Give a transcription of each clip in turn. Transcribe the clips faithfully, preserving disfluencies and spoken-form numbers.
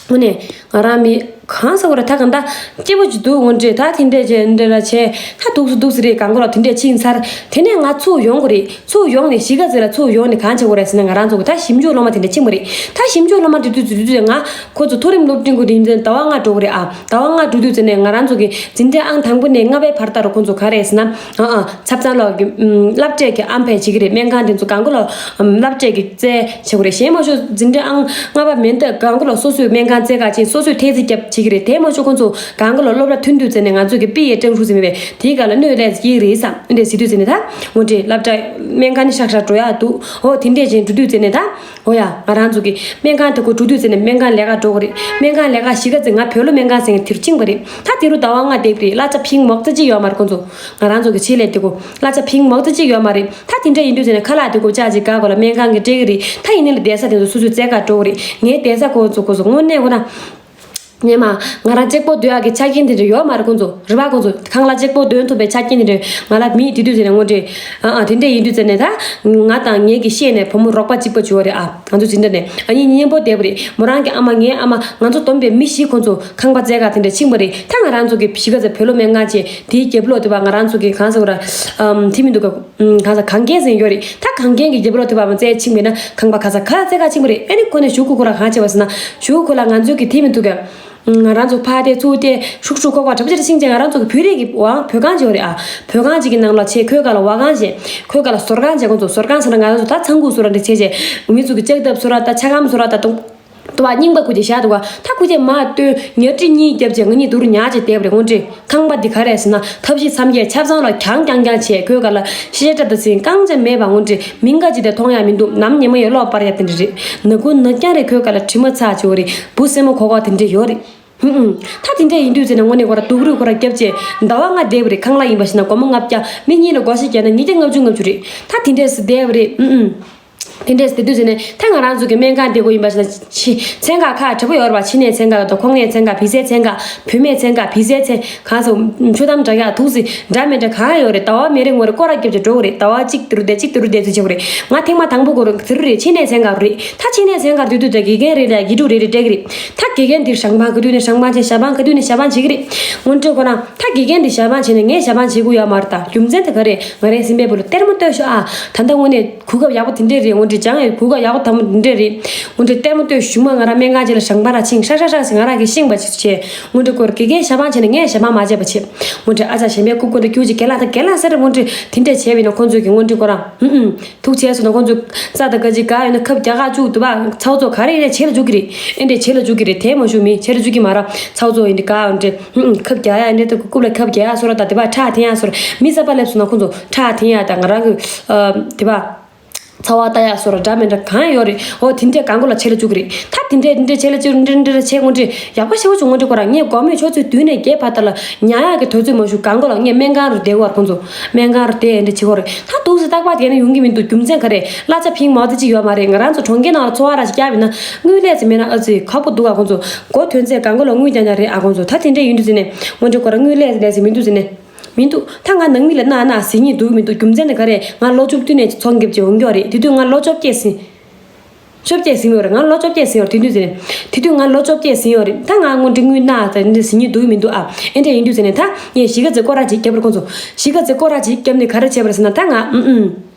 དངོས་གནས་ང་རང་མི་གང་ཟེར་བ་རེད། ད་གང་ལྟར་སྐྱིད་པོ་ཅིག་འདུག་དངོས་འབྲེལ། ད་དེ་འདྲས་བྱས་འདྲ་ལ་བྱས། ད་འདུག་སེ་འདུག་སེ་རེད། གང་ག་ལ་དེ་འདྲས་ཕྱིན་ཚར། དེ་ནས་ང་ཚུར་ཡོང་དགོས་རེད། ཚུར་ཡོང་ནས་གཞིས་ཀ་རྩེ་ལ་ཚུར་ཡོང་ནས་གང་བྱེད་དགོས་རེད་ཟེར་ན། ང་རང་ཚོ་གི་ད་ཞིབ་འཇུག་སློབ་མ་དེ་འདྲས་ཕྱིན་པ་རེད། ད་ཞིབ་འཇུག་སློབ་མ་དེ་དུས་ཚོད་དུས་ཚོད་ང་ཁོ་ཚོ་མཐོ་རིམ་སློབ་འབྲིང་གི་རིང་ཟླ་བ་ལྔ་འགྲོ་གི་རེད་ཨ། ཟླ་བ་ལྔ་འགྲོ་དུས་ཚོད་ནས་ང་རང་ཚོ་གི་འཛིན་གྲྭ་ཨང་དང་པོ་ནས་ལྔ་པའི་བར་ལྟར་ཁོ་ཚོ་ག་རེ་ཟེར་ན། ཨ་ཨ་ཆབ་གཙང་ལོགས་ཀྱི་ཨམ་སློབ་གྲྭའི་གི་ཨམ་བེ་བྱེད་ཀྱི་རེད། སྨན་ཁང་དེ་ཚོ་གང་ག་ལོ་ཨམ་སློབ་གྲྭའི་གི་རྩལ་བྱེད་དགོས་རེད། གཞན་མ་ཞུ་འཛིན་གྲྭ་ཨང་ལྔ་པ་མན་ཏེ་གང་ག་ལོ་སོ་སོའི་སྨན་ཁང་རྩལ་ཁ་ཅིག་སོ་སོས་ཐེལ་ཙེ་བརྒྱབ་བྱེད་ཀྱི་རེད། དེ་མ་ཞུ་ཁོ་ཚོ་གང་ག་ལོ་སློབ་གྲྭ་ཐོན་དུས་ཚེ་ནས་ང་ཚོ་གི་པི་ཡེ་ཀྲང་ཧྲུའུ་ཟེར་མི་བས་དེའི་ག་ལ་གནོད་ལས་ཀྱི་རེད་བསམ། འདི་འདྲ་ཟེར་དུས་ཚེ་ནས་ད་ངོ་འདྲེ་སློབ་གྲྭ་སྨན་ཁང་ནི་ཧྲག་ཧྲག་འགྲོ་ཡག་འདུག་འོ་དེ་འདྲས་ཅན་འགྲོ་དུས་ཚེ་ནས་ད། འོ་ཡ། ང་རང་ཚོ་གི་སྨན་ཁང་དེ་ཁོ་འགྲོ་དུས་ཚེ་ནས་སྨན་ཁང་ལས་ཀ་འགྲོ་གི་རེད། སྨན་ཁང་ལས་ཀ་གཞིས་ཀ་རྩེ་ང་བོད་ལུ་སྨན་ཁང་ཟེར་མཁན་དེར་ཕྱིན་པ་རེད། ད་དེ་རུ་ཟླ་བ་ལྔ་བསྡད་པ་རེད། གླ་ཆ་ཕིང་མོག་ཙམ་ཅིག་ཡོད་མ་རེད་ཁོ་ཚོ། ང་རང་ཚོ་གི་ཆེད་ལས་དེ་ཁོ་གླ་ཆ་ཕིང་མོག་ཙམ་ཅིག་ཡོད་མ་རེད། ད་དེ་འདྲ་ཡིན་དུས་ཚེ་ནས་ཁ་ལག་དེ་ཁོ་ཅག་ཅིག་ག་གོ་ལ་སྨན་ཁང་གི་སྤྲད་གི་རེད། ད་ཡིན་ནའི་ལ་བསྡད་ས་དེ་ཚོ་སོ་སོའི་རྩལ་ཁ་འགྲོ་གི་རེད། ངའི་བསྡད་ས་ཁོ་ཚོ་ཁོ་ཚོ་དངོས་གནས་ཁོ་ན། ངས་མ། ང་རང་གཅིག་པོ་སྡོད་ཡག་གི་ཆ་རྐྱེན་དེ་འདྲ་ཡོད་མ་རེད་ཁོང་ཚོ། རེད་པ། ཁོང་ཚོ་ཁང་གླ་གཅིག་པོ་འདོན་ཐུབ་པའི་ཆ་རྐྱེན་དེ་འདྲ་ང་ལ་མེད། དེ་དུས་ཚེ་ནས་དངོས་འབྲེལ། ཨ་ཨ་དེ་འདྲ་ཡིན་དུས་ཚེ་ནས་ད། ང་དང་ངེད་ཀྱི་ཤེས་ནས་བུ་མོ་རོགས་པ་གཅིག་པོ་བྱོས་རེད་ཨ། ང་ཚོ་ཇི་འདྲ་ནས་ཨ་ནི་མཉམ་པོ་བསྡད་པ་རེད། མོ་རང་གི་ཨ་མ་ངའི་ཨ་མ་ང་ཚོ་བསྡོམས་པས་མི་བཞི་ཁོང་ཚོ་ཁང་པ་བཙལ་ག་དེ་འདྲ་ཕྱིན་པ་རེད། ད་ང་རང་ཚོ་གི་གཞིས་ཀ་རྩེ་བོད་ལུ་སྨན་ཁང་བྱས་དེའི་རྒྱབ་ལོགས་དེ་བ་ང་རང་ཚོ་གི་གང་ཟེར་བ་ར། ཨམ་དེ་མི་འདུག་ག་ཨུམ་གང་ཟེར་གངས་རྒན་ཟེར་ཡོད་རེད། ད་གངས་རྒན་གྱི་རྒྱབ་ལོགས་དེ་བ་མ་བཙལ་ཕྱིན་པས་ན་ཁང་པ་ག་ས་ག་བཙལ་ག་ཕྱིན་པ་རེད། ཨ་ནི་ཁོ་ནས་ཞུ་ཁུ་ཁོ་ར་གང་བྱས་པ་ཟེར་ན། ཞུ་ཁོ་ལ་ང་ཚོས་ཀྱི་དེ་མི་འདུག་ག་ང་རང་ཚོ་ཕ་དེ་ཚུགས་ཏེ་ཤུག་ཤུག་ཁོག་པ་གྲབ་ཅེར་ཤིང་ཅེ། ང་རང་ཚོ་གི་བོད་རིགས་ཀྱི་བང་བོད་ཁང་ཅིག་ཡོད་རེད་ཨ། བོད་ཁང་ཅིག་གི་ནང་ལ་ཆེ་ཁོས་ག་ལ་བ་ཁང་ཅེ། ཁོས་ག་ལ་ཟོར་ཁང་ཅེ། ཁོ་ཚོ་ཟོར་ཁང་ཟེར་ན་ང་རང་ཚོ་ད་ཚང་ཁུག་བཟོ་ར་འདྲ་བྱས་ཅེ། མི་ཚོ་གི་ལྕགས་ཐབ་བཟོ་ར་ད་ཆ་སྒམ་བཟོ་ར་ད་དུང་དུ་བ་རྙིང་པ་ཁུ་ཅེ་བཞག་འདུག་ག་ད་ཁུ་ཅེ་མ་སྟོན་ཉལ་ཁྲི་གཉིས་བརྒྱབ་ཅེ་ང་གཉིས་དུ་རུ་ཉལ་ཅེ་བསྡད་པ་རེད་དངོས་འབྲེལ། ཁང་པ་འདི་ག་རེ་ཟེར་ན་ཐབས་ཤེས་མཚམས་བརྒྱད་ཆབ་གསང་ལ་གྱང་གྱང་གྱང་བྱས། ཁོས་ག་ལ་ཤེས་བྱ་འདྲ་ཟིན་རྐང་ཅན་མེད་པ་དངོས་འབྲེལ། མི་འགའ་ཅིག་དེ་མཐོང་ཡ་མི་འདུག་ནམ་ཉི་མ་ཡོད་ལོག་པར་ཡ་དེ་འདྲ་རེད། ནག་ཁུང་ནག་རྐྱང་རེད། ཁོས་ག་ལ་དྲི་མ་ཚ་བྱེད་འོ་རེད། བུ་སེན་མོ་ཁོ་ཁོ་དེ་འདྲ་ཡོད་རེད། ཧུམ་ཧུམ། ད་དེ་འདྲ་ཡིན་དུས་ཟེར་ན་དངོས་གནས་ཁོ་ར་སྡུག་རུས་ཁོ་ར་རྒྱབ་བྱས་ཟླ་བ་ལྔ་བསྡད་པ་རེད། ཁང་གླ་ཡིན་པ་ཞིག་ན་སྒོར་མོ་ལྔ་བརྒྱ། མི་གཉིས་ལ་སྒོར་བཞི་བརྒྱབ་ན་ཉིས་བརྒྱ་ལྔ་བཅུ་ལྔ་བཅུ་རེད། ད་དེ་འདྲས་སུ་བསྡད་པ་རེད། ཧུམ་ཧུམ། དེ་འདྲས་སུ་བསྡད་དུས་ཟེར་ནས་ད་ང་རང་ཚོ་གི་སྨན་ཁང་བསྡད་དགོས་ཡིན་པ་ཞིག་ན་ཕྱི་ཚན་ཁག་ཁག་གྲས་པོ་ཡོད་རེད་པ། ཕྱི་ནད་ཚན་ཁག་དང་ཁོག་ནད་ཚན་ཁག་བི་ཟའི་ཚན་ཁག་བུད་མེད་ཚན་ཁག་བི་ཟའི་ཚན་ཁག་སོགས་ཆུ་དམ་དྲག་ཡག་དུག་སེ་འདྲ་མི་འདྲ་གང་ཡོད་རེད། ཟླ་བ་མི་རེ་ངོ་རེ་སྐོར་ར་རྒྱབ་བྱས་འགྲོ་གི་རེད། ཟླ་བ་གཅིག་དེ་རུ་བསྡད་གཅིག་དེ་རུ་བསྡད་ཚུལ་བྱེད་དགོས་རེད། ང་ཐེངས་མ་དང་པོ་གོ་རུ་དེ་རུ་རེད། ཕྱི་ནད་ཚན་ཁག་རུ་རེད། ད་ཕྱི་ནད་ཚན་ཁག་དུས་དུས་ད་དགེ་རྒན་རེད་ལ་དགེ་ཕྲུག་རེད་རེད་སྤྲད་གི་རེད། ད་དགེ་རྒན་འདིར་ཞང་པང་གི་དུས་ནས་ཞང་པང་བྱས། ཞྭ་པང་གི་དུས་ནས་ཞྭ་པང་བྱེད་གི་རེད། སྔོན་འགྲོ་ཁོ་ན་ད་དགེ་རྒན་འདིར་ཞྭ་པང་བྱས་ནས་ངས་ཞྭ་པང་བྱེད་དགོས་ཡོད་མ་རེད། ད་རྒྱུ་མཚན་དེ་ག་རེད། ང་རའི་སེམས་པའི་བུ་ལ་ལྟད་མོ་ལྟོས་ཤོག་ཨ། ད་ལྟ་དངོས་གནས་གོ་སྐབས་ཡག་པོ་དེ་འདྲས་རེད། སྔོན་འགྲོ་སྦྱང་ཡས་གོ་སྐབས་ཡག་པོ་དམ་པོ་དེ་འདྲས་རེད། སྔོན་འགྲོ་ལྟད་མོ་ལྟོས་ཤོག་མ། ང་རང་སྨན་ཁང་ཅིག་ལ་ཞང་པང་ར་ཕྱིན་ཧྲ་ཧྲ་ཧྲ་ཟེར་ང་རང་གིས་ཤེས་པ་ཅིག་བྱས། སྔོན་འགྲོ་ཁོར་དགེ་རྒན་ཞྭ་པང་བྱས་ནས་ངས་ཞྭ་པང་མ་བྱས་པ་བྱས། སྔོན་འགྲོ་ཨ་ཅག་གཞན་པའི་རྐུབ་ཀུན་ཏུ་སྐྱུག་ཅིག་ག་ལ་ད་ག་ལ་ཟེར། སྔོན་འགྲོ་དེ་འདྲས་བྱས་པས་ན་ཁོང་ཚོས་ཀྱི་སྔོན་འགྲོ་ཁོ་རང་ཧུམ་ཧུམ། ཐུགས་ཆེ་སོང་ན་ཁོང་ཚོས་རྩ་དང་དགའ་ཅིག་ག་ཡོད་ན་ཁབ་རྒྱག་ག་བཅུག་འདུག་པ། ཚ་བོ་ཚོ་ག་རེ་ཡིན་ན་བྱེད་ལ་འཇུག་གི་རེད། ཨེ་འདྲས་བྱེད་ལ་འཇུག་གི་རེད། དེ་མ་ཞུ་མི་བྱེད་ལ་འཇུག་གི་མ་རེད། ཚ་བོ་ཚོ་ཡིན་འདྲས་ག་ཡོད་འདྲས་ཁབ་རྒྱག་ཡ་ཨེ་འདྲས་ད་རྐུབ་ལ་ཁབ་རྒྱག་ཡ་སོ་ར་ད་དེ་པ་ཁྲག་འཐེན་ཡ་སོ་ར་མི་གསར་པ་སླེབས་སོང་ན་ཁོང་ཚོ་ཁྲག་འཐེན་ཡ་ད་ང་རང་གི་དེ་པ་ཚ་བ་ལྟ་ཡ་སོ་ར་འདྲ་མི་འདྲ་གང་ཡོད་རེད། འོ་དེ་འདྲས་གང་གོ་ལ་བྱེད་ལ་འཇུག་གི་རེད། ད་དེ་འདྲས་དེ་འདྲས་བྱེད་ལ་འཇུག་འདྲས་འདྲས་བྱེད་སྔོན་འགྲོ་ཡག་པོ་ཞེ་པོ་བྱུང་། སྔོན་འགྲོ་ཁོ་རང་ངས་དགོང་མོའི་ཆུ་ཚོད་བདུན་ནས་བརྒྱད་བར་དུ་ལ་ཉལ་ཡག་གི་དུས་ཚོད་མ་ཞུ་གང་གོ་ལ་ངས་སྨན་ཁང་རུ་བསྡད་བར་ཁོང་ཚོ། སྨན་ཁང་རུ་བསྡད་འདི་བྱེད་ཀྱི་རེད། ད་འདུག་སེ་རྟག་པར་དེ་ནས་ཡོང་གི་མི་འདུག་རྒྱུ་མཚན་ག་རེ། གླ་ཆ་ཕིང་མོག་ཙམ་ཅིག་ཡོད་མ་རེད། ང་རང་ཚོ་གྲོང་ཁྱེར་ནང་ལ་འཚོ་བ་ར་ཞིག་བསྐྱལ་བ་ཡིན་ན་དངུལ་ལས་ཙམ་མེད་ན་ཨ་ཙི་ཁག་པོ་འདུག་ཨ་ཁོང་ཚོ། མགོ་ཐོན་ཚད་གང་གོ་ལ་དངུལ་རྐྱང་རྐྱང་རེད་ཨ་ཁོང་ཚོ། ད་དེ་འདྲས་ཡིན་དུས་ཟེར་ནས་སྔོན་འགྲོ་ཁོ་རང་དངུལ་ལས་ལས་ཟེར་མི་འདུག་ཟེར་ནས། མི་འདུག་ད་ང་ནང་མི་ལ་གནའ་གནའ་ཟེར་སྙིང་འདུག་མི་འདུག་རྒྱུ་མཚན་དེ་ག་རེ། ང་ལོ་བཅུ་བདུན་ནས་ཚོང་རྒྱབ་ཅིག་ཡོང་གི་ཡོད་རེད། དེ་དུས་ང་ལོ་བཅོ་བརྒྱད་ཟིན། བཅོ་བརྒྱད་ཟིན་ཡོད་རེད། ང་ལོ་བཅོ་བརྒྱད་ཟིན་ཡོད་རེད། དེ་དུས་ཟེར་ནས། དེ་དུས་ང་ལོ་བཅོ་བརྒྱད་ཟིན་ཡོད་རེད། ད་ང་སྔོན་འགྲོ་དངུལ་གནའ་ཟེར་འདི་ཟེར་སྙིང་འདུག་མི་འདུག་ཨ། ཨེ་འདྲས་ཡིན་དུས་ཟེར་ནས་ད་ངས་གཞིས་ཀ་རྩེ་སྐོར་ར་ཅིག་བརྒྱབ་པར་ཁོང་ཚོ། གཞིས་ཀ་རྩེ་སྐོར་ར་ཅིག་བརྒྱབ་ནས་ག་རེ་བྱས་པ་རེད་ཟེར་ན་ད་ང་ཨུམ་ཨུམ།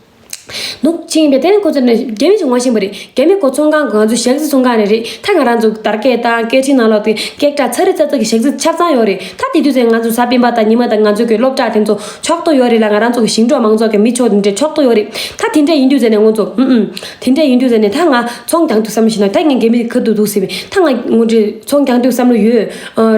ནུབ་ཕྱིན་པའི་དེ་ནས་ཁོ་ཚོ་ནས་རྒྱ་མི་ཞིག་ངོ་ཤེས་པ་རེད། རྒྱ་མི་ཁོ་ཚོང་ཁང་གི་ང་ཚོ་ཞག་རྩི་ཚོང་ཁང་ནས་རེད། ད་ང་རང་ཚོ་དར་རྒྱས་དང་སྐད་འཕྲིན་ནང་ལོགས་དེ་སྐད་གྲགས་ཚ་རི་ཚ་ཚ་གི་ཞག་རྩི་ཆ་ཚང་ཡོད་རེད། ད་དེ་དུས་ཚེ་ང་ཚོ་གཟའ་སྤེན་པ་དང་ཉི་མ་དང་ང་ཚོ་གི་སློབ་གྲྭ་དེ་ཚོ་ཕྱོགས་གཏོགས་ཡོད་རེད་ལ། ང་རང་ཚོ་གི་ཞིང་འབྲོག་མང་ཚོགས་ཀྱི་མི་ཚོ་དེ་འདྲས་ཕྱོགས་གཏོགས་ཡོད་རེད། ད་དེ་འདྲས་ཡིན་དུས་ཚེ་ནས་ང་ཚོ་ཨུམ་ཨུམ། དེ་འདྲས་ཡིན་དུས་ཚེ་ནས་ད་ང་ཚོང་རྒྱག་འདུག་བསམ་བློ་ཞིག་ན། ད་ངས་རྒྱ་མི་གི་ཁ་ཐུག་འདུག་ཟེར་བས། ད་ང་ངོ་འདྲི་ཚོང་རྒྱག་འདུག་བསམ་བློ་ཡོད།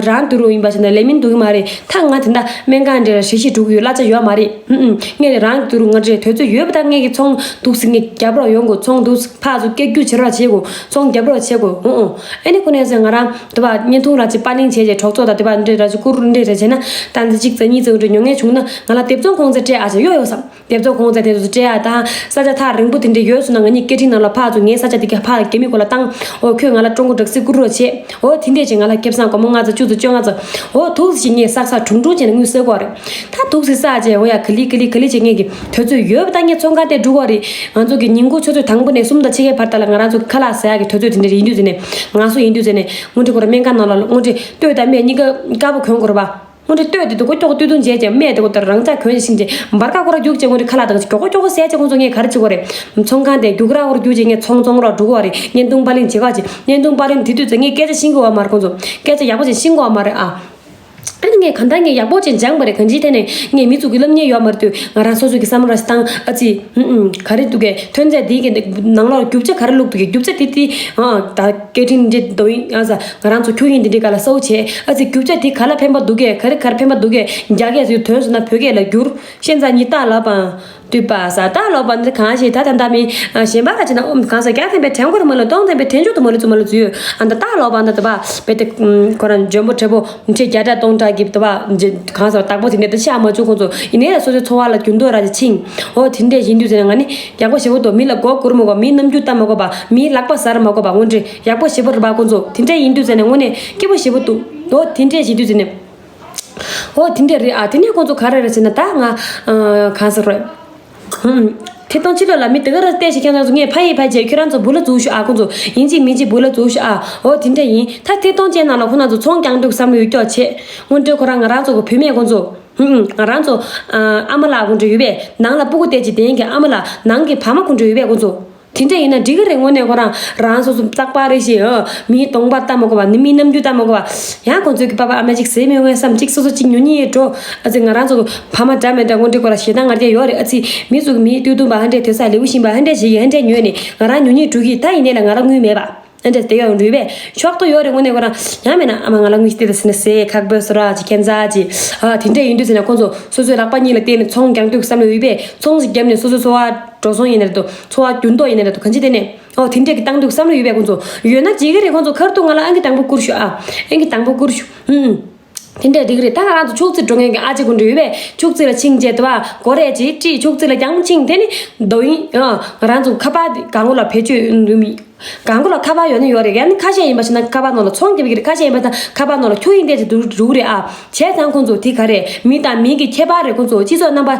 རང་དུ་རུ་ཡིན་པ་ཞིག་ན་ལས་མིན་འདུག་གི་མ་རེད། ད་ང་དེ་འདྲ་སྨན་ཁང་འདྲ་ལ་ཞིག་ཞིག་འགྲོ་གི་ཡོད། གླ་ཆ་ཡོད་མ་རེད། ཨུམ་ཨུམ། ངས་རང་དུ་རུ་ང་འདྲས་དུས་ཚོད་ཡོད་པ་ད་ངས་ཀྱི་ཚོང་འདུག་ཟེར་ངས་རྒྱབ་རོགས་ཡོང་དགོས། ཚོང་འདུག་ཕར་ཚུར་སྐད་སྒྱུར་བྱེད་རོགས་བྱེད་དགོས། ཚོང་རྒྱབ་རོགས་བྱེད་དགོས། ཨོ་ཨོ། ཨ་ནི་ཁོ་ནས་ཟེར་ང་རང་དེ་བ་བརྙན་ཐུང་ར་ཅིག་པར་ལེན་བྱས་རྗེས་གྲོགས་ཚོགས་དང་དེ་བ་འདྲེ་ར་ཅིག་བསྐུར་འདྲེ་ར་བྱས་ན་ད་འདི་གཅིག་ཙམ་གཉིས་ཙམ་འདྲེ་ཉོ་མཁན་བྱུང་ན་ང་ལ་སྡེབ་ཚོང་ཁོང་ཚོས་སྤྲད་ཨ་ཅེ་ཡོ་ཡོ་བསམ། སྡེབ་ཚོང་ཁོང་ཚོས་དེ་ཚོ་སྤྲད་ཨ། ད་ས་ཆ་ཐག་རིང་པོ་དེ་འདྲ་ཡོད་སོང་ན་ང་གཉིས་སྐད་འཕྲིན་ནང་ལ་ཕར་ཚུར་ངའི་ས་ཆ་དེ་ག་ཕར་རྒྱ་མི་ཁོ་ལ་བཏང་། ཨོ་ཁྱོད་ང་ལ་ཀྲུང་གོ་སྦྲག་སྲིད་བསྐུར་རོགས་བྱེད། ཨོ་དེ་འདྲས་ཅིག་ང་ལ་ཁེ་བཟང་སྒོར་མོ་ལྔ་ཚོ་བཅུ་ཚོ་བཅོ་ལྔ་ཚོ། ཨོ་ཐུགས་ཤིག་ངས་བསགས་བསགས་དྲུང་དྲུང་བྱས་ནས་དངུལ་བསགས་དགོས་རེད། ད་ཐུགས་སུ་བསགས་བྱས་ཨོ་ཡ་ག་ལི་ག་ལི་ག་ལི་བྱས་ངས་ཀྱི་དུས་ཚོད་ཡོད་པ་ད་ངས་ཚོང་ཁང་དེ། འགྲོ་བ་རེད། ང་ཚོ་གི་ཉིན་གུང་ཆུ་ཚོད་དང་པོ་ནས་གསུམ་དང་ཕྱེད་ཀའི་བར་དག་ལ་ང་རང་ཚོ་གི་ཁ་ལག་ཟ་ཡག་གི་དུས་ཚོད་དེ་འདྲ་ཡིན་དུས་ཟེར་ནས། ང་སུ་ཡིན་དུས་ཟེར་ནས་དངོས་འབྲེལ་ཁོ་ར་སྨན་ཁང་ནང་ལ་དངོས་འབྲེལ་ལྟོས་དང་སྨན་གཉིས་ཀ་དཀར་པོ་གྱོན་དགོས་རེད་པ། དངོས་འབྲེལ་ལྟོས་དེ་དུ་ཀོ་ཀྱོག་ལྟོས་དུང་བྱས་ཀྱང་སྨན་དེ་ཀོ་ལྟར་རང་ཅག་གྱོན་ཞིང་བྱས་འབར་ཁ་ཁོ་ར་རྒྱུག་བྱས་དངོས་འབྲེལ་ཁ་ལག་དང་ཀྱོག་ཀྱོག་ཟས་བྱས་ཁོང་ཚོ་ངས་ག་རེ་བྱེད་དགོས་རེད། ཚོང་ཁང་དེ་རྒྱུག་ར་ཁོ་ར་རྒྱུག་བྱས་ངས་ཚོང་ཚོང་ར་འགྲོ་དགོས་རེད། བརྙན་ཐུང་པར་ལེན་བྱེད་ག་བྱེད། བརྙན་ཐུང་པར་ལེན་དེ་དུས་ཚོད་ངས་སྐད་ཆ་ཤེས་ཀྱི་ཡོད་མ་རེད། ཁོང་ཚོ་སྐད་ཆ་ཡག་པོ་ཅིག་ཤེས་ཀྱི་ཡོད་མ་རེད་ཨ། ཨ་ནི་ངས་གང་ལྟར་ངས་ཡག་པོ་ཅིག་སྦྱངས་པ་རེད། གང་ཅིའི་ཐད་ནས་ངས་མི་ཚོ་གི་སློབ་གཉེར་ཡོད་མ་རེད་དུས་ང་རང་སོ་སོ་གི་བསམ་བློ་ར་ཞིག་བཏང་ཨ་ཙི། ཧུམ་ཧུམ་ག་རེ་འདུག་གས། ཐོན་རྫས་འདི་གི་ནང་ལོགས་རྒྱུ་ཆ་ག་རེ་བླུགས་འདུག་གས། རྒྱུ་ཆ་དེ་དེ་ཨ་ད་སྐད་འཕྲིན་འདི་འདོ་ཡིན་ཨ་ས་ང་རང་ཚོ་ཁྱོད་ཡིན་འདི་འདྲའི་ག་ལ་གསལ་བོ་བྱས་ཨ་ཙི། རྒྱུ་ཆ་དེ་ག་ལ་ཕན་པ་འདུག་གས། ག་རེ་ག་རེ་ཕན་པ་འདུག་གས། རྒྱ་སྐད་ཟེར་དོན་སོང་ན་བོད་སྐད་ལ་བསྒྱུར། ཤན་ཛ་ཉི་ཏ་ལ་པང་། དུས་པ་ས་ཏ་ལོ་པ་འདི་གང་ཞིག་ད་ད་ད་མི་གཞན་པ་ར་ཅི་ན་ཨོམ་གང་ས་རྒྱ་ཐེན་པའི་དྲན་གོ་ར་མ་ལ་སྟོང་ཐེན་པའི་དྲན་ཆོག་ཏུ་མ་ལ་ཙུ་མ་ལ་ཙུ་ཡོད། ཨ་ད་ཏ་ལོ་པ་འདི་ད་བ་བེ་ཏེ་ཁོ་རང་འཇོན་པོ་དྲེ་པོ་འདི་བརྒྱ་ཕྲག་སྟོང་ཕྲག་གི་ད་བ་གང་ས་བདག་པོ་དེ་ནས་ད་ཤ་མ་བཅུག་ཁོང་ཚོ་ཡིན་ནའི་ལ་སོ་སོའི་འཚོ་བ་ལ་འགྱུར་ལྡོག་ར་ཅི་ཕྱིན། ཨོ་དེ་འདྲས་ཡིན་དུས་ཟེར་ན་ང་ནི་ཡག་པོ་ཞེ་པོ་འདུག་མི་ལ་མགོ་སྒུར་མ་དགོས་པ། མིའི་རྣམ་འགྱུར་ལྟ་མ་དགོས་པ། མིའི་ལག་པ་ཟར་མ་དགོས་པ། དངོས་འབྲེལ་ཡག་པོ་ཞེ་པོ་རེད་པ་ཁོང་ཚོ། དེ་འདྲས་ཡིན་དུས་ཟེར་ན་དངོས་གནས་སྐྱིད་པོ་ཞེ་པོ་འདུག་ཨོ་དེ་འདྲས་ཡིན་དུས་ཟེར་ན། ཨོ་དེ་འདྲས་རེད་ཨ། དེ་ནས་ཁོང་ཚོ་ག་རེ་རེད་ཟེར་ན་ད་ང་ཨ་གང་ཟེར་རེད། ཧུམ། ཐད་གཏོང་ཕྱི་ལོགས་ལ་མི་དེ་ག་ར་བལྟས་ཤིག་ཁྱེད་རང་ཚོ་ངས་ཕ་ཡི་ཕ་རྗེས་ཁྱོད་རང་ཚོ་འབུ་ལ་འཛུགས་ཤོག་ཨ། ཁོང་ཚོ་ཡིན་གཅིག་མིན་གཅིག་འབུ་ལ་འཛུགས་ཤོག་ཨ། ཨོ་དེ་འདྲས་ཡིན། ད་ཐད་གཏོང་ཅན་ནང་ལ་ཁོང་རང་ཚོ་ཚོང་རྒྱག་འདུག་བསམ་བློ་ཡོད་ཀྱོག་བྱེད། དངོས་འབྲེལ་ཁོ་རང་ང་རང་ཚོ་གི་བུད་མེད་ཁོང་ཚོ། ཧུམ་ཧུམ། ང་རང་ཚོ་ཨ་ཨ་མ་ལགས་ཁོང་ཚོ་ཡོད་པས་ནང་ལ་སྤུ་གུ་བལྟས་ཅིག་དེ་ཡིན་གྱི་ཨ་མ་ལགས་ནང་གི་ཕ་མ་ཁོང་ཚོ་ཡོད་པས་ཁོང་ཚོ། དེ་འདྲ་ཡིན་ན་འགྲིག་གི་རེད། དངོས་གནས་ཁོ་རང་རང་སོ་སོ་རྩག་པ་རེད་ཞེས་ཨ་མིའི་གདོང་པ་ལྟ་མ་དགོས་པ་ནི་མིའི་རྣམ་འགྱུར་ལྟ་མ་དགོས་པ། ཡང་ཁོང་ཚོས་ཀྱི་པ་པ་ཨ་མ་ཅིག་ཟས་མི་འོང་བསམ་ཅིག་སོ་སོ་ཅིག་ཉོ་ཉེས་འགྲོ། ཨ་ཙི་ང་རང་ཚོ་གི་ཕ་མ་འདྲ་མི་འདྲ་དངོས་འབྲེལ་ཁོ་རང་ཞེ་སྡང་ང་རྒྱལ་ཡོད་རེད། ཨ་ཙི་མི་ཚོ་གི་མིའི་སྟོད་ཐུང་པ་ཧ་འདྲས་དེ་ས་ལེའུ་བཞིན་པ་ཧ་འདྲས་ཞིག་ཡིན་ཧ་འདྲས་ཉོས་ནས་ང་རང་ཉོ་ཉེས་འགྲོ་གི་ད་ཡིན་ནས་ལ་ང་རང་དངུལ་མེད་པ། ཨ་འདྲས་དེ་ཡང་རུས་པས་ཤོག་ཏོ་ཡོད་རེད། དངོས་གནས་ཁོ་རང་ཡང་མེད་ན་ཨ་མ་ང་ལ་དངུལ་ཞིག་སྟེར་ད་ཟེར་ན་ཟས་ཁག་པོས་སོ་ར་ཅིག་ཁན་ཟ་ཅིག་ཨ་དེ་འདྲས་ཡིན་དུས་ཟེར་ན་ཁོང་ཚོ་སོ་སོའི་ལག་པ་གཉིས་ལ་བརྟེན་ནས་ཚོང་རྒྱག་འདོད་བསམ་བློ་ཡོད་པས་ཚོང་ཞིག་བརྒྱབ་ནས་སོ་སོའི་འཚོ་བ་འགྲོ་སོང་ཡིན་ནའི་འདུག་འཚོ་བ་འགྱུར་ལྡོག་ཡིན་ནའི་འདུག་གང་ཅི་དེ་ནས་ཨོ་དེ་འདྲས་ཀྱི་བཏང་འདོད་བསམ་བློ་ཡོད་པས་ཁོང་ཚོ་ཡོད་ན་བྱེད་ཀྱི་རེད། ཁོང་ཚོ་ཁར་ཐུག་ང་ལ་ཨང་ཀི་དང་པོ་བསྐུར་ཤོག་ཨ། ཨང་ཀི་དང་པོ་བསྐུར་ཤོག་ཨུ་ཨུ། དེ་འདྲས་འགྲིག་གི་རེད། ད་ང་རང་ཚོ་ཕྱུགས་རྩི་འགྲོ་མཁན་གྱི་ཨ་ཅེ་ཀུན་འདྲ་ཡོད་པས་ཕྱུགས་རྩི་ལ་ཕྱིན་རྗེས་དུ་བ་སྒོ་རས་ཅིག་དཀྲིས་ཕྱུགས་རྩི་ལ་རྒྱང་ཕྱིན་དེ་ནི་རྡོ་ཡིན་ཨ། ང་རང་ཚོ་ཁ་པར་འདི་གང་གོ་ལ་བེད་སྤྱོད་ཡོད་མི་གང་གོ་ལ་ཁ་པར་ཡོད་ན་ཡོད་རེད། ཡང་ན་ཁ་ཤས་ཡིན་པ་ཞིག་ན་ཁ་པར་ནང་ལ་ཚོང་རྒྱབ་ཀྱི་རེད། ཁ་ཤས་ཡིན་པ་ན་ཁ་པར་ནང་ལ་ཁྱུ་ཡིན་བསྡད་ཅིག་འདུག་འདུག་རེད་ཨ། བྱས་ཙང་ཁོང་ཚོ་དེ་ག་རེད། མི་དང་མི་གི་ཁྱད་པར་རེད། ཁོང་ཚོ་སྤྱི་ཚོགས་རྣམ་པ་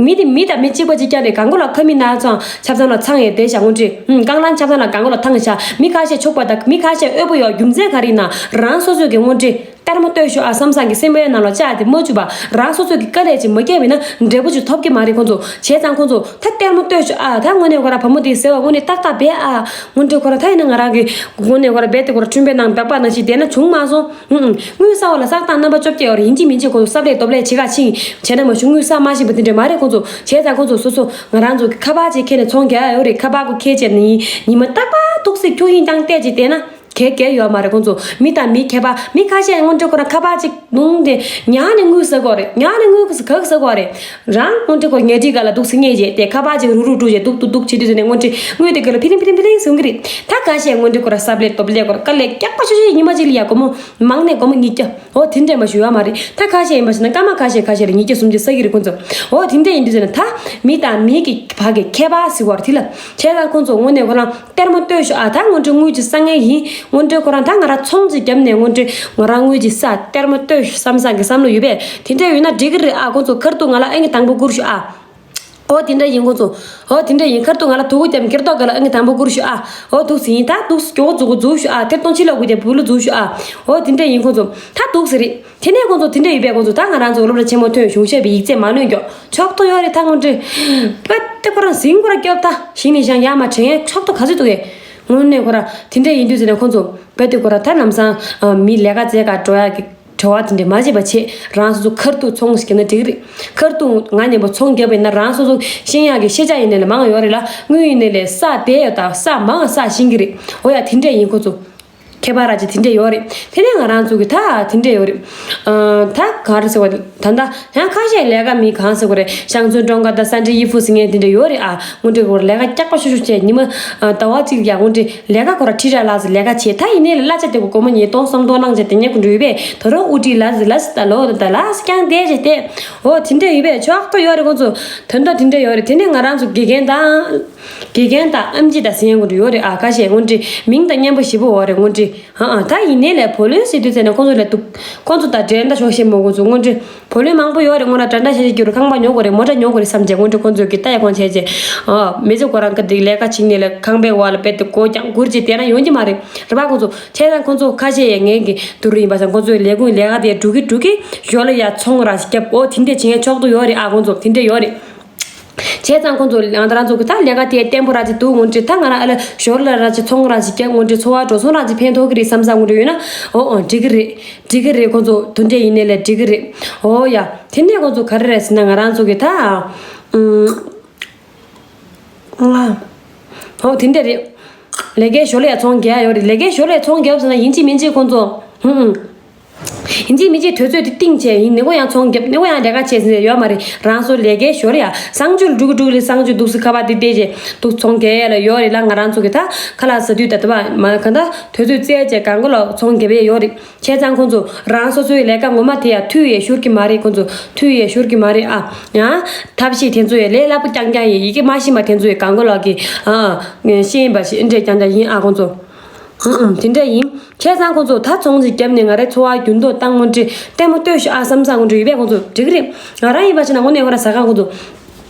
མི་དེ་མི་དང་མི་གཅིག་པ་གཅིག་རྐྱང་རེད། གང་གོ་ལ་ཁ་མི་ན་ཚང་ཆབ་ཚང་ལ་ཚང་ཡས་བསྡད་བཞག་དངོས་འབྲེལ་རྐང་ལམ་ཆབ་ཚང་ལ་གང་གོ་ལ་ཐང་བཞག་མི་ཁ་ཤས་ཕྱུག་པ་དང་མི་ཁ་ཤས་དབུལ་པོ་ཡོད། རྒྱུ་མཚན་ག་རེ་ཡིན་ན་རང་སོ་སོ་གི་དངོས་འབྲེལ། ལྟད་མོ་ལྟོས་ཤོག་ཨ་བསམ་བསམ་གྱི་སེམས་པའི་ནང་ལ་བཅག་སྟེ་མ་བཅུག་པ་རང་སོ་སོ་གི་དཀའ་ལས་ཅིག་མ་བརྒྱབ་པ་ཡིན་ན་འབྲས་བུ་ཅིག་ཐོབ་ཀྱི་མ་རེད་ཁོང་ཚོ། བྱས་ཙང་ཁོང་ཚོ་ད་ལྟད་མོ་ལྟོས་ཤོག་ཨ། ད་དངོས་གནས་ཁོ་ར་བུ་མོ་དེའི་ཟེར་བ་དངོས་གནས་ཏག་ཏག་རྦད་ཨ། དངོས་འབྲེལ་ཁོ་ར་ད་ཡིན་ན་ང་རང་གི་དངོས་གནས་ཁོ་ར་རྦད་དེ་ཁོ་ར་ཁྲུན་པའི་ནང་སྦག་སྦག་ནང་བཞིན་བསྡད་ན་བྱུང་མ་སོང་། ཨུ་ཨུ། དངུལ་ཟ་བ་ལ་བསགས་སྟངས་རྣམ་པ་བཅོ་བརྒྱད་ཡོད་རེད། ཡིན་གཅིག་མིན་གཅིག་ཁོ་ཚོ་བསམ་བློ་སྟོབས་ལས་བྱེད་ག་ཕྱིན་བྱས་ན་མ་གཞི་དངུལ་ཟ་མ་ཤེས་པ་དེ་འདྲ་མ་རེད་ཁོ་ཚོ། བྱས་ཙང་ཁོ་ཚོ་སོ་སོ་ང་རང་ཚོ་གི་ཁ་པར་ཅིག་ཁྱེར་ནས་ཚོང་རྒྱག་ཡ་ཡོད་རེད། ཁ་པར་ཁོ་ཁྱེར་བྱས་ནས་ཉི་མ་རྟག་པར་ཐུག་སྲིད་ཁྱུ་ཡིན་ཀྱང་བལྟས་ཅིག་བལྟས་ན། གལ་གལ་ཡོད་མ་རེད་ཁོང་ཚོ། མི་དང་མི་ཁྱད་པར་མི་ཁ་ཤས་དངོས་འབྲེལ་ཁོ་རང་ཁ་པར་གཅིག་ནུང་དེ་ཉག་ནས་དངུལ་ཟ་གོ་རེད། ཉག་ནས་དངུལ་ག་ཟ་གོ་རེད། རང་དངོས་འབྲེལ་ཁོ་ཉལ་ཁྲིའི་སྒང་ལ་འདུག་སེ་ངེས་བྱས་ཏེ་ཁ་པར་གཅིག་རུག་རུག་འགྲོ་བྱས་འདུག་འདུག་འདུག་བྱེད་དུས་ཟེར་ནས་དངོས་འབྲེལ་དངུལ་དེ་ག་ལ་ཕི་ལིང་ཕི་ལིང་ཕི་ལིང་ཟུང་གི་རེད། ད་ཁ་ཤས་དངོས་འབྲེལ་ཁོ་རང་བསམ་ལས་སྟོབས་ལས་ཁོ་རང་དཀའ་ལས་རྒྱག་པ་ཤོ་ཤོ་ཉི་མ་གཅིག་ལ་ཡ་སྒོར་མོ་མང་ནས་སྒོར་མོ་ཉིས་བརྒྱ། འོ་དེ་འདྲས་མ་ཞུ་ཡོད་མ་རེད། ད་ཁ་ཤས་ཡིན་པ་ཞིག་ན་སྐར་མ་ཁ་ཤས་ཁ་ཤས་ལ་ཉིས་བརྒྱ་སུམ་བརྒྱ་ཟ་གི་རེད་ཁོ་ཚོ། འོ་དེ་འདྲས་ཡིན་དུས་ཟེར་ན་ད་མི་དང་མི་གི་བར་གི་ཁྱད་པར་ཟེར་བ་རེད་དེ་ལ། བྱས་ཙང་ཁོ་ཚོ་དངོས་གནས་ཁོ་རང་ལྟད་མོ་ལྟོས་ཤོག་ཨ། ད་དངོས་འབྲེལ་དངུལ་གྱི་ས་ངན་ཡིན། དངོས་འབྲེལ་ཁོ་རང་ད་ང་རང་ཚོང་ཅིག་བརྒྱབ་ནས་དངོས་འབྲེལ་ང་རང་དངུལ་གྱི་ས་ལྟད་མོ་ལྟོས་ཤོག་བསམ་བསམ་གྱི་བསམ་བློ་ཡོད་པས་དེ་འདྲ་ཡོད་ན་འགྲིག་གི་རེད་ཨ། ཁོ་ཚོ་ཁར་ཐུག་ང་ལ་ཨང་ཀི་དང་པོ་བསྐུར་ཤོག་ཨ། ཨོ་དེ་འདྲ་ཡིན་ཁོ་ཚོ། ཨོ་དེ་འདྲ་ཡིན་ཁར་ཐུག་ང་ལ་དུ་གུ་རྒྱབ་འགྱུར་ལྡོག་ག་ལ་ཨང་ཀི་དང་པོ་བསྐུར་ཤོག་ཨ། ཨོ་ཐུག་ཟིན་ད་ཐུག་སྐྱོ་བོ་འཛུགས་འཛུགས་ཤོག་ཨ། ཐེར་སྟོང་ཕྱི་ལོག་གུ་རྒྱབ་བུ་ལུ་འཛུགས་ཤོག་ཨ། ཨོ་དེ་འདྲ་ཡིན་ཁོ་ཚོ། ད་འདུག་ཟེར་རེད། དེ་ནས་ཁོང་ཚོ་དེ་འདྲ་ཡོད་པས་ཁོང་ཚོ་ད་ང་རང་ཚོ་སློབ་གྲྭ་ཆེན་མོ་ཐོན་གཞུང་ཞབས་པའི་ཡིག་ཚད་མ་ལོན་ཀྱོག་ཆོག་ཏོ་ཡོད་རེད། ད་ངོ་འདྲི་པད་དེ་ཁོ་རང་ཟིང་ཁོ་ར་སྐྱོབ་ད་ཞིག་ནས་ཞང་ཡ་མ་དྲན་ཆོག་ཏོ་ག་ཚོད་འདུག་གས། དངོས་གནས་ཁོ་ར་དེ་འདྲ་ཡིན་དུས་ཟེར་ནས་ཁོང་ཚོ་པད་དེ་ཁོ་ར་ད་ལམ་སང་མི་ལས་ཀ་བཙལ་ག་འགྲོ་ཡག་གི་བྲེལ་བ་དེ་འདྲ་མ་བྱེད་པ་བྱེད། རང་སོ་སོ་ཁར་ཐུག་ཚོང་ཟིག་ན་འགྲིག་རེད། ཁར་ཐུག་ང་ཉན་པོ་ཚོང་རྒྱབ་པ་ཡིན་ན་རང་སོ་སོ་ཤེས་ཡག་གི་ཤེས་བྱ་ཡིན་ནས་ལས་མང་ཡོད་རེད་ལ། དངུལ་ཡིན་ནས་ལས་ས་དེ་ཡོད་ད་ས་མང་ས་ཤེས་ཀྱི་རེད། འོ་ཡ་དེ་འདྲ་ཡིན་ཁོ་ཚོ། ཁྱད་པར་ར་ཅིག་དེ་འདྲས་ཡོད་རེད། དེ་ནས་ང་རང་ཚོ་གི་ད་དེ་འདྲས་ཡོད་རེད། ཨ་ད་ག་རེ་ཟེར་བ་ད་ད་ཡང་ཁ་ཤས་ལས་ཀ་མི་གང་ཟེར་བ་རེད། ཤང་ཚུན་ཀྲོང་ཀ་ད་ས་འདྲི་ཡི་ཕུ་ཟེར་མཁན་དེ་འདྲས་ཡོད་རེད་ཨ། དངོས་འབྲེལ་ཁོ་ར་ལས་ཀ་སྐྱག་པ་ཤུ་ཤུ་བྱས་ཉི་མ་ཨ་ཟླ་བ་གཅིག་ཡ་དངོས་འབྲེལ་ལས་ཀ་ཁོ་ར་ཁྲི་ར་ལགས་ཟེར་ལས་ཀ་བྱས་ད་ཡིན་ནའི་ལ་གླ་ཆ་དེ་གོ་སྒོར་མོ་ཉིས་སྟོང་སུམ་སྟོང་གནང་བྱས་དེ་ཉེ་ཁོ་འགྲོ་ཡོད་པས་ད་རུང་ཨུ་ཏི་ལ་ཟེར་ལ་ཟེར་ད་ལོ་ད་ལ་ཟེར་ཀྱང་བསྡད་བྱས་ཏེ་འོ་དེ་འདྲས་ཡོད་པས་ཆོག་ཏོ་ཡོད་རེད། ཁོ་ཚོ་དོན་དག་དེ་འདྲས་ཡོད་རེད། དེ་ནས་ང་རང་ཚོ་དགེ་རྒན་དང་། དགེ་རྒན་དང་ཨེམ་ཆི་དང་ཟེར་མཁན་དེ་འདྲ་ཡོད་རེད་ཨ། ཁ་ཤས་དངོས་འབྲེལ་མིང་དང་མཉམ་པོ་ཞེ་པོ་ཡོད་རེད། དངོས་འབྲེལ་ ཨ་ཨ། ད་ཡིན་ནའི་ལས་བུ་ལོན་ཟེར་དུས་ཙམ་ནས་ཁོང་ཚོ་ལས་འདུག་ཁོང་ཚོ་ད་འགྲན་ཟླ་ཤོར་ཤེས་མོ། ཁོང་ཚོ་སྔོན་འགྲོ་བུ་ལོན་མང་པོ་ཡོད་རེད། སྔོན་ལ་འགྲན་ཟླ་ཤེས་ཤེས་རྒྱུ་རུ་ཁང་པ་ཉོ་དགོས་རེད། མོ་ཊ་ཉོ་དགོས་རེད་བསམ་བྱས་སྔོན་འགྲོ་ཁོང་ཚོ་གི་ལྟ་ཡ་ཁོང་བྱས་བྱས། ཨ་མི་ཚེ་ཁོ་རང་གི་འདི་ལས་ཀ་བྱེད་ནས་ལས་ཁང་པའི་འོག་ལ་དཔེ་དེ་སྒོ་རྐྱང་སྒུར་བྱས་བསྡད་ན་ཡོང་གི་མ་རེད། རེད་པ། ཁོང་ཚོ་བྱས་ཙང་ཁོང་ཚོ་ཁ་ཤས་ཡས་ངན་གི་དུ་རུ་ཡིན་པ་སང་ཁོང་ཚོའི་ལས་ཁུངས་ལས་ཀ་དེ་འགྲུབ་ཀི་འགྲུབ་ཀི་ཞོར་ལ་ཡ་ཚོང་ར་ཞིག་བརྒྱབ། ཨོ་དེ་འདྲས་བྱེད་མཁན་ཆོག་ཏུ་ཡོད་རེད། ཨ་ཁོང་ཚོ་དེ་འདྲས་ཡོད་རེད། བྱས་ཙང་ཁོང་ཚོ་ང་ད་རང་ཚོ་གི་ད་ལས་ཀ་དེ་བརྟན་པོ་ར་ཅིག་འདུག་སྔོན་འགྲོ་ད་ང་རང་ཨ་ལ་ཞོར་ལ་ར་ཅིག་ཚོང་ར་ཅིག་རྒྱག་སྔོན་འགྲོ་འཚོ་བ་འགྲོ་སོང་ར་ཅིག་ཕན་ཐོགས་ཀྱི་རེད་བསམ་ས་སྔོན་འགྲོ་ཡོད་ན། ཨོ་ཨོ་འགྲིག་གི་རེད། འགྲིག་གི་རེད། ཁོང་ཚོ་དེ་འདྲས་ཡིན་ནའི་ལས་འགྲིག་གི་རེད། ཨོ་ཡ། དེ་ནས་ཁོང་ཚོ་ག་རེ་རེད་ཟེར་ན་ང་རང་ཚོ་གི་ད་ཨུམ། ཨོ་དེ་འདྲས་རེད། ལས་ཀའི་ཞོར་ལ་ཡ་ཚོང་རྒྱག་ཡོད་རེད། ལས་ཀའི་ཞོར་ལ་ཡ་ཚོང་རྒྱབ་ཟེར་ན་ཡིན་གཅིག་མིན་གཅིག་ཁོང་ཚོ་ཧུམ་ཧུམ། ཡིན་གཅིག་མིན་གཅིག་དུས་ཚོད་དེ་བཏིང་བྱས་ཡིན་ནི་གོ་ཡང་ཚོང་རྒྱབ་ནི་གོ་ཡང་ལས་ཀ་བྱས་ཟིན་ཡོད་མ་རེད། རང་སོ་ལས་ཀའི་ཞོར་ཡ་གསང་སྤྱོད་འགྲུག་འགྲུག་ལས་གསང་སྤྱོད་འདུག་སེ་ཁ་པར་དེ་བལྟས་བྱས་འདུག་ཚོང་རྒྱག་ཡ་ལ་ཡོད་རེད་ལ། ང་རང་ཚོ་གི་ད་ཁ་ལག་ཟ་དུས་ད་ལྟ་བ་མ་ག་ད་དུས་ཚོད་བཙལ་བྱས་གང་ག་ལ་ཚོང་རྒྱབ་ཡ་ཡོད་རེད། བྱས་ཙང་ཁོང་ཚོ་རང་སོ་སོའི་ལས་ཀ་ངོ་མ་དེ་ཡ་མཐུད་ཡས་ཤོར་གི་མ་རེད། ཁོང་ཚོ་མཐུད་ཡས་ཤོར་གི་མ་རེད། ཨ་ཡང་ཐབས་ཤེས་དེ་ཚོ་ཡ་ལས་སླ་པོ་རྐྱང་རྐྱང་ཡིན། ཡི་གེ་མ་ཤེས་པ་དེ་ཚོ་ཡ་གང་ག་ལ་གི་ཨ་ཤེས་ཡིན་པ་ཞིག་འདྲས་རྐྱང་རྐྱང་ཡིན། ཨ་ཁོང་ཚོ་ཨུ་ཨུ་དེ་འདྲ་ཡིན། བྱས་ཙང་ཁོང་ཚོ་ད་ཚོང་ཅིག་བརྒྱབ་ནས་ང་རའི་འཚོ་བ་འགྱུར་མདོག་བཏང་སྔོན་འགྲོ་ལྟད་མོ་ལྟོས་ཤོག་ཨ་བསམ་ས་སྔོན་འགྲོ་ཡོད་པས། ཁོང་ཚོ་འགྲིག་གི་རེད། ང་རང་ཡིན་པ་ཞིག་ན་དངོས་གནས་ཁོ་རང་ཟ་ཁང་ཁོང་ཚོ་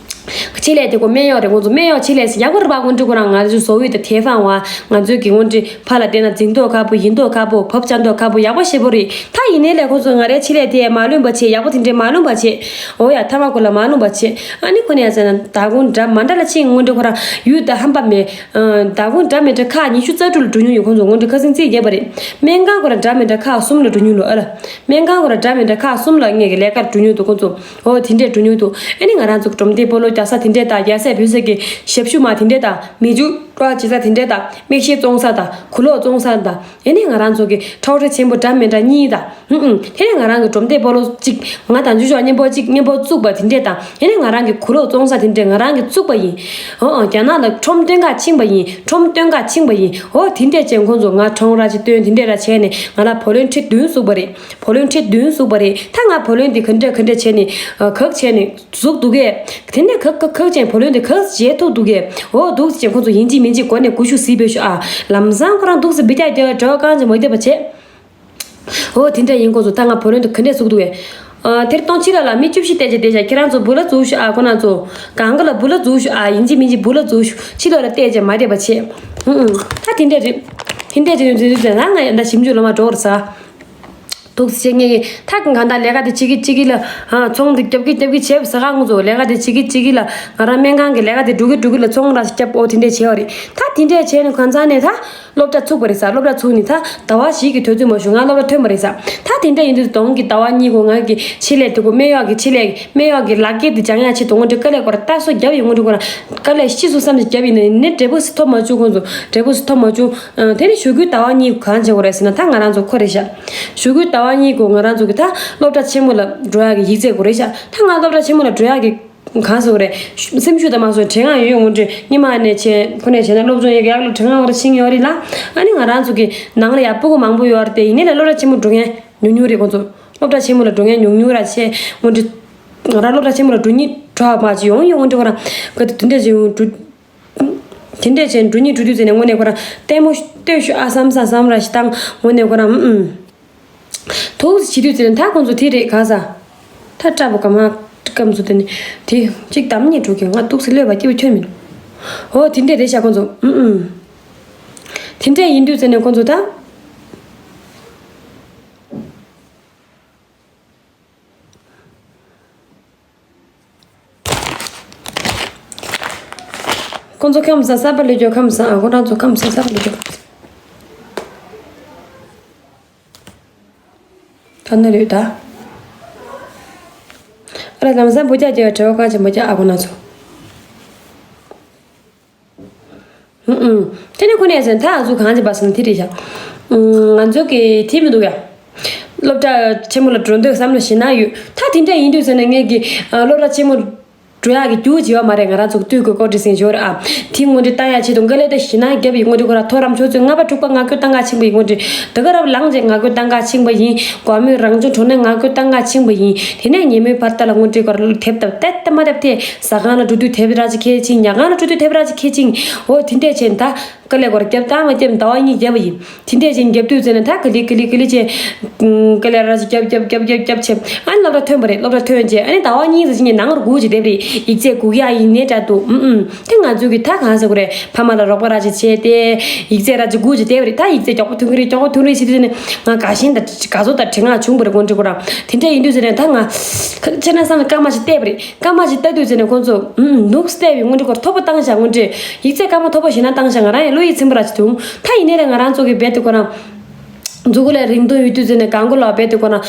ཆེད་ལས་དེ་ཁོ་སྨན་གཡོག་རེད། ཁོང་ཚོ་སྨན་གཡོག་ཆེད་ལས་ཟེར་ཡག་པོ་རེད་པ། སྔོན་འགྲོ་ཁོ་རང་ང་ཚོའི་བཟོ་བོའི་དེ་ཐེ་ཧྥང་བ་ང་ཚོའི་གི་སྔོན་འགྲོ་ཕར་ལ་བལྟས་ན་འཛིང་མདོག་ཁ་པོ་ཡིན་མདོག་ཁ་པོ་བབ་ཆགས་མདོག་ཁ་པོ་ཡག་པོ་ཞེ་པོ་རེད། ད་ཡིན་ནའི་ལས་ཁོང་ཚོ་ང་རའི་ཆེད་ལས་དེ་མ་ལོན་པ་བྱེད། ཡག་པོ་དེ་འདྲས་མ་ལོན་པ་བྱེད། འོ་ཡ་ཐ་མ་ཁོ་ལ་མ་ལོན་པ་བྱེད། ཨ་ནི་ཁོ་ནས་ཟེར་ན་ད་གུང་འདྲ་མ་འདྲ་ལ་ཕྱིན་སྔོན་འགྲོ་ཁོ་རང་ཡུལ་ད་ཧམ་པ་མེད། ཨ་ད་གུང་འདྲ་མི་འདྲ་ཁག་ཉི་ཤུ་རྩ་དྲུག་ལ་འགྲོ་མྱོང་ཡོད། ཁོང་ཚོ་སྔོན་འགྲོ་ཁ་སང་རྩིས་རྒྱབ་པ་རེད། སྨན་ཁང་ཁོ་རང་འདྲ་མི་འདྲ་ཁག་གསུམ་ལ་འགྲོ་མྱོང་ལོ། ཨ་ལ་སྨན་ཁང་ཁོ་རང་འདྲ་མི་འདྲ་ཁག་གསུམ་ལ་ངས་ཀྱི་ལས་ཀར་འགྲོ་མྱོང་འདུག་ཁོང་ཚོ་འོ་དེ་འདྲས་འགྲོ་མྱོང་འདུག་ཨ་ནི་ང་རང་ཚོ་གི་སྒྲོམ་སྟེགས་སྤོ་ལོ་རྒྱག་ས་དེ་འདྲས་དང་། རྒྱལ་སྲས་བོད་ཟེར་གི་ཞབས་ཞུ་མ་དེ་འདྲས་དང་། མི་རྒྱུ་རོགས་བྱེད་ས་དེ་འདྲས་དང་། མིག་ཤེལ་བཙོང་ས་དང་། གུ་ལོག་བཙོང་ས་དང་། ཨ་ནི་ང་རང་ཚོ་གི་ཁྲོག་ཁྲེ་ཆེན་པོ་འདྲ་མི་འདྲ་གཉིས་དང་། ཨུ་ཨུ། དེ་ནས་ང་རང་གི་སྒྲོམ་སྟེགས་སྤོ་ལོ་གཅིག་ང་དང་ཆུ་ཤོག་མཉམ་པོ་གཅིག་མཉམ་པོ་བཙུགས་པ་དེ་འདྲས་དང་། དེ་ནས་ང་རང་གི་གུ་ལོག་བཙོང་ས་དེ་འདྲས་ང་རང་གིས་བཙུགས་པ་ཡིན། འོ་འོ་རྒྱ་ནག་ལ་ཁྲོམ་སྟོན་ག་ཕྱིན་པ་ཡིན། ཁྲོམ་སྟོན་ག་ཕྱིན་པ་ཡིན། འོ་དེ་འདྲས་བྱས་ཁོང་ཚོ་ང་གྲོང་ར་ཅིག་སྟོན་དེ་འདྲས་ར་བྱས་ནས་ང་ལ་བུ་ལོན་ཁྲི་བདུན་བཙུགས་པ་རེད། བུ་ལོན་ཁྲི་བདུན་བཙུགས་པ་རེད། ད་ང་བུ་ལོན་དེ་ག་འདྲས་ག་འདྲས་བྱས་ནས་ག་བྱས་ནས་བཙུགས་འདུག་གས། དེ་ནས་ག་ག་ག་བྱས་བུ་ལོན་དེ་ག་བྱས་ཐུབ་འདུག་གས། འོ་འདུག་ཅེས་ཁོང་ཚོ་ཡིན་གཅིག་མིན་གཅིག་སྒོ་ནས་སྒུལ་ཤུགས་ཟིག་སྤེལ་ཤོག་ཨ། ལམ་སང་ཁོ་རང་འདུག་སེ་བི་ཏའི་དེ་བ་གྲོགས་གང་ཅི་མ་བསྡད་པ་བྱེད། འོ་དེ་འདྲ་ཡིན། ཁོང་ཚོ་ད་ང་བུ་ལོན་དུ་ག་འདྲས་བཙུགས་འདུག་གས། ཨ་ཐེར་གཏོང་ཕྱི་ལ་ལ་མི་བཅུ་བཞི་བལྟས་བྱས་བསྡད་བྱས། ཁྱེད་རང་ཚོ་སྦུག་ལ་བཙུགས་ཤོག་ཨ། ཁོ་རང་ཚོ་གང་ག་ལ་སྦུག་ལ་བཙུགས་ཤོག་ཨ། ཡིན་གཅིག་མིན་གཅིག་སྦུག་ལ་བཙུགས་ཤོག་ཕྱི་ལོགས་ལ་བལྟས་བྱས་མ་བསྡད་པ་བྱེད། ཨུ་ཨུ། ད་དེ་འདྲས་རེད། དེ་འདྲས་རེད་རེད་རེད་ན་ང་ཡང་ད་ཞིབ་འཇུག་ལ་མ་འགྲོ་བར་ཟ། འདུག་སེ་ངས་ད་གང་ལྟར་ལས་ཀ་དེ་བྱེད་ཀྱི་བྱེད་ཀྱི་ལ། ཨ་ཚོང་དེ་རྒྱབ་ཀྱི་རྒྱབ་ཀྱི་བྱས་པ་ཟ་ཁང་ཚོ་ལས་ཀ་དེ་བྱེད་ཀྱི་བྱེད་ཀྱི་ལ། ང་རང་སྨན་ཁང་གི་ལས་ཀ་དེ་སྒྲུབ་ཀྱི་སྒྲུབ་ཀྱི་ལ་ཚོང་ར་ཞིག་བརྒྱབ། འོ་དེ་འདྲས་བྱས་པ་རེད། ད་དེ་འདྲས་བྱས་ནས་གང་ཚང་ནས་ད་སློབ་གྲྭ་ཚུགས་པ་རེད་ཟ། སློབ་གྲྭ་ཚུགས་ནས་ད་ཟླ་བ་བཞི་གི་དུས་ཚོད་མ་ཞུ་ང་སློབ་གྲྭ་ཐོན་པ་རེད་ཟ། ད་དེ་འདྲས་ཡིན་དུས་གདོང་གི་ཟླ་བ་གཉིས་གོ་ང་གི་ཆེད་ལས་དེ་གོ་སྨན་གཡོག་གི་ཆེད་ལས་སྨན་གཡོག་གི་ལག་འཁྱེར་དེ་སྦྱང་ཡག་ཆེད་དུ་སྔོན་འགྲོ་དཀའ་ལས་ཁོ་ར་ལྟ་སོ་རྒྱབ་ཡོད། སྔོན་འགྲོ་ཁོ་ར་དཀའ་ལས་ཤི་སོ་བསམ་ནས་བརྒྱབ་ཡིན་ནའི་ནི་འབྲས་བུ་ཐོབ་མ་བྱུང་། ཁོང་ཚོ་འབྲས་བུ་ཐོབ་མ་བྱུང་། ཨ་དེ་ནི་ཞུ་སྐུལ་ཟླ་བ་གཉིས་གང་བྱེད་དགོས་རེད་ཟེར་ན་ད་ང་རང་ཚོ་ཁོ་རེད་ཤག་ཞུ་སྐུལ་ཟླ་བ་གཉིས་གོ་ང་རང་ཚོ་གི་ད་སློབ་གྲྭ་ཆེན་མོ་ལ་འགྲོ་ཡག་གི་ཡིག་ཚད་དགོས་རེད་ཤག་ད་ང་སློབ་གྲྭ་ཆེན་མོ་ལ་འགྲོ་ཡག་གི་གང་ཟེར་དགོས་རེད། སེམས་ཤུགས་དང་མ་སོང་དྲན་གང་ཡོད་ཡོད་འགྲོ་ཉི་མ་ནས་བྱས་ཁོ་ནས་བྱས་ན་སློབ་སྦྱོང་ཡག་ཡག་ལ་དྲན་གང་ཡོད་རེད་ཕྱིན་ཡོད་རེད་ལ། ཨ་ནི་ང་རང་ཚོ་གི་ནང་ལ་ཡག་སྤུ་གུ་མང་པོ་ཡོད་རེད་དེ་ཡིན་ནའི་ལ་སློབ་གྲྭ་ཆེན་མོ་འགྲོ་མཁན་ཉུང་ཉུང་རེད། ཁོང་ཚོ་སློབ་གྲྭ་ཆེན་མོ་ལ་འགྲོ་མཁན་ཉུང་ཉུང་ར་བྱས་འོང་འགྲོ། ང་རང་སློབ་གྲྭ་ཆེན་མོ་ལ་འགྲོ་ཉིད་འགྲོ་བ་མ་ཅི་ཡོང་ཡོང་འོང་འགྲོ་ཁོ་རང་ག་དུས་དེ་འདྲ་ཅིག་ཡོང་འགྲོ། དེ་འདྲས་བྱས་འགྲོ་ཉིད་འགྲོ་དུས་ཟེར་ནས་དངོས་གནས་ཁོ་རང་ལྟད་མོ་ལྟོས་ཤོག་ཨ་བསམ་ས་བསམ་ར་ཞིག་བཏང་། དངོས་གནས་ཁོ་རང་ཨུམ་ཨུམ། ཐུགས་སུ་བྱེད་དུས་ཟེར་ནས་ད་ཁོང་ཚོ་དེ་རེད་ག་ས། ད་སྐྲ་པོ་ག་མ་སྐམ་ཚོ་དེ་ནི་དེ་གཅིག་དམ་གཉིས་འགྲོ་གི་ང་ཐུགས་སུ་ལོས་པ་སྐྱིད་པོ་ཁྱོད་མིན། འོ་དེ་འདྲས་རེད་ཤག་ཁོང་ཚོ་ཨུམ་ཨུམ། དེ་འདྲས་ཡིན་དུས་ཟེར་ནས་ཁོང་ཚོ་ད། ཁོང་ཚོ་ཁམས་བཟང་གསར་པ་ལས་སྐྱོ་ཁམས་བཟང་ཨ་ཁོ་རང་ཚོ་ཁམས་བཟང་གསར་པ་ལས་སྐྱོ། ད་ནི་རེད་ད། ཨ་ར་ལམ་སང་བུ་རྒྱག་རྒྱག་བྲེལ་བ་གང་བྱེད་མ་རྒྱག་ཨ་ཁོ་རང་ཚོ། ཨུ་ཨུ། དེ་ནས་ཁོ་ནས་ཟེར་ད་ང་ཚོ་གང་བྱེད་པ་སོང་དེ་རེད་ཤག་ང་ཚོ་གི་དེ་མི་འདུག་ཡ། སློབ་གྲྭ་ཆེན་མོ་ལ་འགྲོ་འདོད་བསམ་བློ་ཞེ་ན་ཡོད། ད་དེ་འདྲ་ཡིན་དུས་ཟེར་ན་ངས་ཀྱི་སློབ་གྲྭ་ཆེན་མོ། འགྲོ་ཡག་གི་རྒྱུ་ཅིག་ཡོད་མ་རེད། ང་རང་ཚོ་ལྟོས་དགོས་སྐོར་འདྲི་ཟིན་ཞོར་ཨ། དེ་དངོས་འབྲེལ་བཏང་ཡག་ཆེད་དུ་དཀའ་ལས་ད་ཞེ་ན་རྒྱབ་ཡིན། དངོས་འབྲེལ་ཁོ་རང་ཐོ་རམ་ཆུ་ཚོད་ལྔ་པ་དྲུག་པ་ང་ཁོས་བཏང་ག་ཕྱིན་པ་ཡིན། དངོས་འབྲེལ་ད་ག་རབ་ལངས་རྗེས་ང་ཁོས་བཏང་ག་ཕྱིན་པ་ཡིན། དགོང་མོའི་རང་བྱུང་གྲོ་ནས་ང་ཁོས་བཏང་ག་ཕྱིན་པ་ཡིན། དེ་ནས་ཉིན་མོའི་བར་ད་ལ་དངོས་འབྲེལ་ཁོ་རང་དེབ་དང་ཏེ་ཏེ་མ་དེབ་དེ་ཟ་ཁང་ལ་འགྲོ་དུས་དེབ་ར་ཅིག་ཁྱེར་ཕྱིན། ཉལ་ཁང་ལ་འགྲོ་དུས་དེབ་ར་ཅིག་ཁྱེར་ཕྱིན། འོ་དེ་འདྲས་བྱས་ད་དཀའ་ལས་ཁོ་རང་རྒྱབ་བཏང་མ་རྒྱབ་ཟླ་བ་གཉིས་རྒྱབ་པ་ཡིན། དེ་འདྲས་ཅིག་རྒྱབ་དུས་ཟེར་ན་ད་ག་ལེ་ག་ལེ་ག་ལེ་བྱས། ཨུམ། དཀའ་ལས་ར་ཅིག་རྒྱབ་རྒྱབ་རྒྱབ་རྒྱབ་རྒྱབ་བྱས། ཨ་ནི་སློབ་གྲྭ་ཐོན་པ་རེད། སློབ་གྲྭ་ཐོན་རྗེས་ཨ་ནི་ཟླ་བ་གཉིས་ཙམ་ཅིག་ནང་ལ་སྒུག་ཅིག་བསྡད་པ་རེད། ཡིག་ཚད་སྒུག་ཡག་ཡིན་ནའི་འདྲ་འདུག་ཨུམ་ཨུམ། དེ་ང་ཚོ་གི་ད་གང་ཟེར་དགོས་རེད། ཕ་མ་ལ་རོགས་པ་ར་ཅིག་བྱས་ཏེ་ཡིག་ཚད་ར་ཅིག་སྒུག་ཅིག་བསྡད་པ་རེད། ད་ཡིག་ཚད་མགྱོགས་པོ་ཐོན་གི་རེད། མགྱོགས་པོ་ཐོན་གི་རེད་ཟེར་དུས་ནི་ང་དགའ་ཞེན་དང་དགའ་ཚོར་དང་དྲན་ངག་བྱུང་བ་རེད། དངོས་འབྲེལ་ཁོ་རང་དེ་འདྲ་ཡིན་དུས་ཟེར་ནས་ད་ང་ཁ་ཆེ་ན་བསམ་ནས་སྐར་མ་ཅིག་བལྟས་པ་རེད། སྐར་མ་ཅིག་ལྟ་དུས་ཟེར་ནས་ཁོང་ཚོ་ཨུམ་ནུག་བལྟས་པའི་དངོས་འབྲེལ་ཁོ་རང་མཐོ་པོ་བཏང་བཞག་དངོས་འབྲེལ་ཡིག་ཚད་སྐར་མ་མཐོ་པོ་ཞིག་ན་བཏང་བཞག་ང་རང་ཡང་བློ་ཡིད་ཚིམ་པོ་ར་ཅིག་འདུག་ད་ཡིན་ནའི་ར་ང་རང་ཚོ་གི་རྦད་དེ་ཁོ་རང་མཛུ་གུ་ལ་རིང་ཐུང་ཡོད་དུས་ཟེར་ནས་གང་གོ་ལ་རྦད་དེ་ཁོ་རང་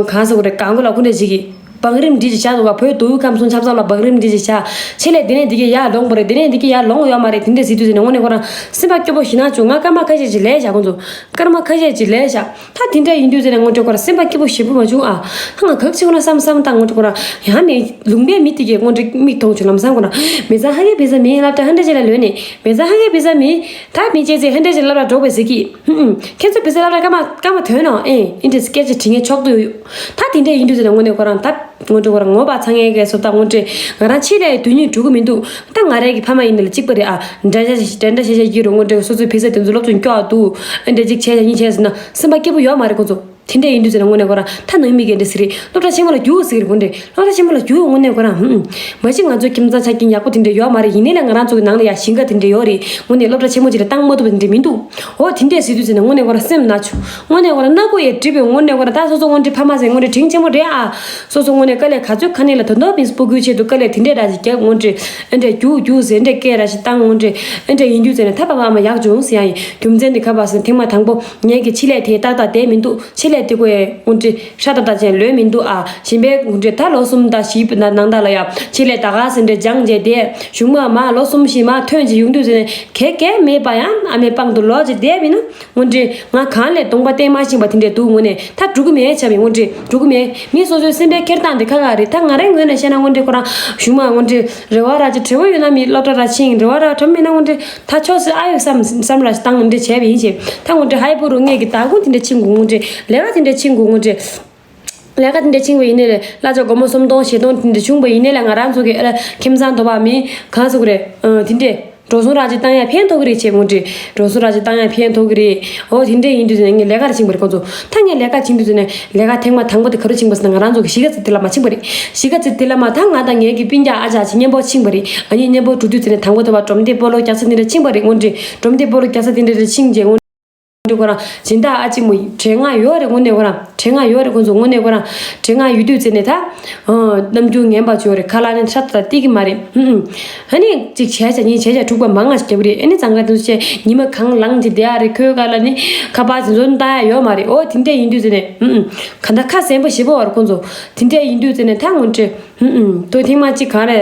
གང་ཟེར་དགོས་རེད། གང་གོ་ལ་ཁོ་འདྲ་ཞིག་གིས་བང་རིམ་འདྲ་ཅིག་བཞག་འདུག་ག་བོད་མདོ་དབུས་ཁམས་གསུམ་ཆབ་གསང་ལ་བང་རིམ་འདྲ་ཅིག་བཞག་ཆེད་ལས་དེ་ནས་འདི་གས་ཡར་ལོངས་པ་རེད། དེ་ནས་འདི་གས་ཡར་ལོངས་ཡོད་མ་རེད། དེ་འདྲ་ཟེར་དུས་ཟེར་ནས་དངོས་གནས་ཁོ་རང་སེམས་པ་སྐྱོ་པོ་ཞེ་ན་བྱུང་། ང་སྐར་མ་ཁ་ཤས་ཅིག་ལས་བཞག་ཁོང་ཚོ་སྐར་མ་ཁ་ཤས་ཅིག་ལས་བཞག་ད་དེ་འདྲ་ཡིན་དུས་ཟེར་ནས་དངོས་འབྲེལ་ཁོ་རང་སེམས་པ་སྐྱིད་པོ་ཞེ་པོ་མ་བྱུང་ཨ། ཧ་ང་ག་ཅིག་ཁོ་རང་བསམ་བསམ་བཏང་། དངོས་འབྲེལ་ཁོ་རང་ཡང་ནས་ལུང་པའི་མི་དེ་གས་དངོས་འབྲེལ་མིག་མཐོང་བྱུང་། ལམ་སང་ཁོ་རང་མི་ཚང་ཧ་གེ་བི་ཟ་མི་སློབ་གྲྭ་ཧ་འདྲ་ཅིག་ལ་ལོན་ནས་མི་ཚང་ཧ་གེ་བི་ཟ་མི་ད་མི་ཅེ་ཚེ་ཧ་འདྲ་ཅིག་སློབ་གྲྭ་འགྲོ་བའི་ཟེར་གི་ཧུམ་ཧུམ། ཁྱེད་ཚོ་བི་ཟ་སློབ་གྲྭ་སྐར་མ་སྐར་མ་ཐོན་ནོ་ཨེ་ཨིན་འདྲ་སྐད་ཆ་དྲི་ངེས་ཆོག་ཏུ་ཡོད། ད་དེ་འདྲ་ཡིན་དུས་ཟེར་ནས་དངོས་གནས་ཁོ་རང་ད་དངོས་འབྲེལ་ཁོ་རང་ངོ་པ་ཚང་ངེས་གས་སོ། ད་དངོས་འབྲེལ་ང་རང་ཆེད་ལས་དོན་སྙིང་འགྲོ་གི་མི་འདུག་ད་ང་རའི་གི་ཕ་མ་ཡིན་ན་ལ་གཅིག་པ་རེད་ཨ། འདྲ་འདྲ་འདྲ་འདྲ་བྱས་བྱས་ཀྱི་རུ་དངོས་འབྲེལ་སོ་སོའི་བི་ཟ་དེ་ཚོ་སློབ་སྦྱོང་སྐྱོ་བ་འདུག་ཨ་འདྲ་ཅིག་བྱས་བྱས་གཉིས་བྱས་ཟེར་ན་སེམས་པ་སྐྱིད་པོ་ཡོད་མ་རེད་ཁོ་ཚོ། དེ་འདྲ་ཡིན་དུས་ཟེར་ན་དངོས་གནས་ཁོ་རང་ད་ནང་མི་གི་འདྲ་ཟེར་རེད། སློབ་གྲྭ་ཆེན་མོ་ལ་རྒྱུགས་ཟེར་རེད་དངོས་འབྲེལ། སློབ་གྲྭ་ཆེན་མོ་ལ་རྒྱུགས་དངོས་གནས་ཁོ་རང་ཧུམ། མ་གཞི་ང་ཚོ་ཁྱིམ་ཚང་ཆ་རྐྱེན་ཡག་པོ་དེ་འདྲ་ཡོད་མ་རེད། ཡིན་ནའི་ལ་ང་རང་ཚོ་གི་ནང་ལ་ཡ་ཞིང་ཁ་དེ་འདྲ་ཡོད་རེད། དངོས་གནས་སློབ་གྲྭ་ཆེན་མོ་ཅིག་ལ་བཏང་མ་ཐུབ་པ་དེ་འདྲ་མི་འདུག་འོ་དེ་འདྲས་ཟེར་དུས་ཟེར་ན་དངོས་གནས་ཁོ་རང་སེམས་ན་ཆུ། དངོས་གནས་ཁོ་རང་སྣ་ཁུག་ཡས་བསྒྲིབས་པའི་དངོས་གནས་ཁོ་རང་ད་སོ་སོ་དངོས་འབྲེལ་ཕ་མ་ཟེར་དངོས་འབྲེལ་དྲིན་ཆེན་པོ་རེད་ཨ། སོ་སོ་དངོས་གནས་དཀའ་ལས་ག་ཚོད་ཁ་ནས་ལ་དོན་དག་མི་སྤོ་རྒྱུའི་ཆེད་དུ་དཀའ་ལས་དེ་འདྲས་ར་ཞིག་རྒྱབ་དངོས་འབྲེལ་ཨེ་འདྲས་རྒྱུགས་རྒྱུགས་ཟེར་འདྲས་སྐད་ར་ཞིག་བཏང་དངོས་འབྲེལ་ཨེ་འདྲས་ཡིན་དུས་ཟེར་ན་ད་པ་པ་མ་ཡག་བྱུང་ཟེར་ཡ་ཡིན། རྒྱུ་མཚན་དེ་ག་པ་ཟེར་ན་ཐེངས་མ་དང་པོ་ངེད་ཀྱི་ཆེད་ལས་དེ་ཏག་ཏག་བསྡད་མི་འདུག་ཆེད་ལས་དེ་ཀོ་ཡས་དངོས་འབྲེལ་ཧྲ་ཏག་ཏག་ཅན་ལོས་མི་འདུག་ཨ། གཞན་པའི་དངོས་འབྲེལ་ད་ལོ་གསུམ་དང་བཞི་ནང་ད་ལ་ཡ་ཆེད་ལས་ད་ག་ཟེར་འདྲས་སྦྱངས་རྗེས་དེ་གཞུང་མ་མ་ལོ་གསུམ་བཞི་མ་ཐོན་རྗེས་ཡོང་དུས་ཟེར་ནས་གེ་གེ་མེད་པ་ཡང་ཨ་མའི་པང་དུ་ལོག་རྗེས་བསྡད་པ་ཡིན་ན། དངོས་འབྲེལ་ང་གང་ལས་གདོང་པ་བསྟན་མ་ཤེས་པ་དེ་འདྲས་འདུག་དངོས་གནས་ད་འགྲོ་གི་མེད་བྱ་བའི་དངོས་འབྲེལ་འགྲོ་གི་མེད། མི་སོ་སོའི་སེམས་པའི་འཁྱེར་སྟངས་དེ་ཁ་ཁ་རེད། ད་ང་རའི་ངོས་ནས་བཤད་ན་དངོས་འབྲེལ་ཁོ་རང་གཞུང་མ་དངོས་འབྲེལ་རེ་བ་ར་ཅིག་བྲེལ་བ་ཡོད་ན་མི་སློབ་གྲྭ་ར་ཕྱིན་རེ་བ་ར་བྲམ་མེད་ན་དངོས་འབྲེལ་ད་ཆོག་སྲིད་ཨ་ཡོད་བསམ་བསམ་ར་ཞིག་བཏང་དངོས་འབྲེལ་བྱས་པ་ཡིན་ཞེས། ད་དངོས་འབྲེལ་ཧའི་པོ་རུ་ངེད་ཀྱི་ད་གུང་དེ་འདྲས་ཕྱིན་དགོས། དངོས་འབྲེལ་ལས་ཀ་དེ་འདྲས་ཕྱིན་དགོས། དངོས་འབྲེལ་ལས་ཀ་དེ་འདྲས་ཕྱིན་པ་ཡིན་ནའི་ལས་གླ་ཆ་སྒོར་མོ་སུམ་སྟོང་བཞི་སྟོང་དེ་འདྲས་བྱུང་པ་ཡིན་ནའི་ལས་ང་རང་ཚོ་གི་ཨ་ལ་ཁྱིམ་ཚང་དོ་བ་མི་གང་ཟེར་དགོས་རེད། ཨ་དེ་འདྲས། འགྲོ་སོང་རག་ཅིག་བཏང་ཡ་ཕན་ཐོགས་ཀྱི་རེད་ཅེས་དངོས་འབྲེལ། འགྲོ་སོང་རག་ཅིག་བཏང་ཡ་ཕན་ཐོགས་ཀྱི་རེད། འོ་དེ་འདྲས་ཡིན་དུས་ཙམ་ནས་ངས་ལས་ཀར་ཕྱིན་པ་རེད་ཁོང་ཚོ། ད་ངས་ལས་ཀར་ཕྱིན་དུས་ཙམ་ནས་ལས་ཀ་ཐེངས་མ་དང་པོ་དེ་ག་རེ་ཕྱིན་པ་ཟེར་ན་ང་རང་ཚོ་གི་གཞིས་ཀ་རྩེ་ཐི་ལ་མ་ཕྱིན་པ་རེད། གཞིས་ཀ་རྩེ་ཐི་ལ་མ་ད་ང་དང་ངའི་གི་སྤུན་ཀྱག་ཨ་ཅག་ཅིག་མཉམ་པོ་ཕྱིན་པ་རེད། ཨ་ནི་མཉམ་པོ་འགྲོ་དུས་ཙམ་ནས་དང་པོ་དེ་བ་སྒྲོམ་སྟེགས་སྤོ་ལོ་རྒྱག་ས་དེ་འདྲ་ཕྱིན་པ་རེད་དངོས་འབྲེལ། སྒྲོམ་སྟེགས་སྤོ་ལོ་རྒྱག་ས་དེ་འདྲ་རེ་ཕྱིན་རྗེས་དངོས་འབྲེལ་ཁོ་རང་སྦྱིན་བདག་ཨ་ཅེ་མོ་ཡིས་དྲན་ང་ཡོད་རེད། དངོས་གནས་ཁོ་རང་དྲན་ང་ཡོད་རེད། ཁོ་ཚོ་དངོས་གནས་ཁོ་རང་དྲན་ང་ཡོད་དུས་ཙམ་ནས་ད། ཨ་རྣམ་འགྱུར་ངན་པ་བྱོས་རེད། ཁ་ལག་ནི་ཧྲ་ཏག་ཏག་སྟེར་གི་མ་རེད། ཧུམ་ཧུམ། ཨ་ནི་གཅིག་བྱས་བྱས་གཉིས་བྱས་བྱས་དྲུག་པ་མང་ང་ཞིག་རྒྱབ་ཀྱི་རེད། ཨ་ནི་གཙང་ཁ་དེ་ཚོ་བྱས་ཉི་མ་གང་ལངས་ཀྱི་བསྡད་ཡ་རེད། ཁོའི་ཁ་ལག་ནི་ཁ་པར་དེ་ཚོ་ལྟ་ཡ་ཡོད་མ་རེད། འོ་དེ་འདྲས་ཡིན་དུས་ཙམ་ནས་ཧུམ་ཧུམ། ག་ད་ཁ་སེམས་པ་ཞེ་པོ་བར་ཁོ་ཚོ་དེ་འདྲས་ཡིན་དུས་ཙམ་ནས་ད་དངོས་འབྲེལ་ཧུམ་ཧུམ། དོ་ཐེངས་མ་གཅིག་ག་རེ།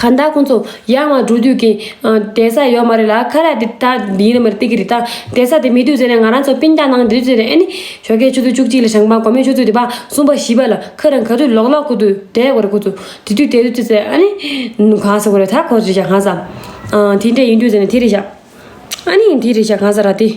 གང་ལྟར་ཁོང་ཚོ་ཡར་མར་འགྲོ་དུས་ཀྱི་ཨ་བསྡད་ས་ཡོད་མ་རེད་ལ། ཁ་ལག་འདི་ད་འདི་ཡིན་ན་མ་རེད་སྟེར་གི་རེད། ད་བསྡད་ས་དེ་མེད་དུས་ཟེར་ནས་ང་རང་ཚོ་སྤུན་ཀྱག་ནང་འདི་ཟེར་ནས་ཨ་ནི་ཞོགས་ཀའི་ཆུ་ཚོད་བཅུ་གཅིག་ལ་ཞང་པ་དགོང་མོའི་ཆུ་ཚོད་དེ་པ་གསུམ་པ་བཞི་པ་ལ་ཁ་རང་ག་དུས་ལོག་ལོག་གི་དུས་བསྡད་དགོས་རེད། ཁོ་ཚོ་དེ་དུས་བསྡད་དུས་ཚེ་ཨ་ནི་གང་ཟེར་དགོས་རེད། ད་ཁོ་ཚོ་ཅག་གང་ཟེར་ཨ་དེ་འདྲས་ཡིན་དུས་ཟེར་ནས་དེ་རེད་ཤག་ཨ་ནི་དེ་རེད་ཤག་གང་ཟེར་ར་དེ།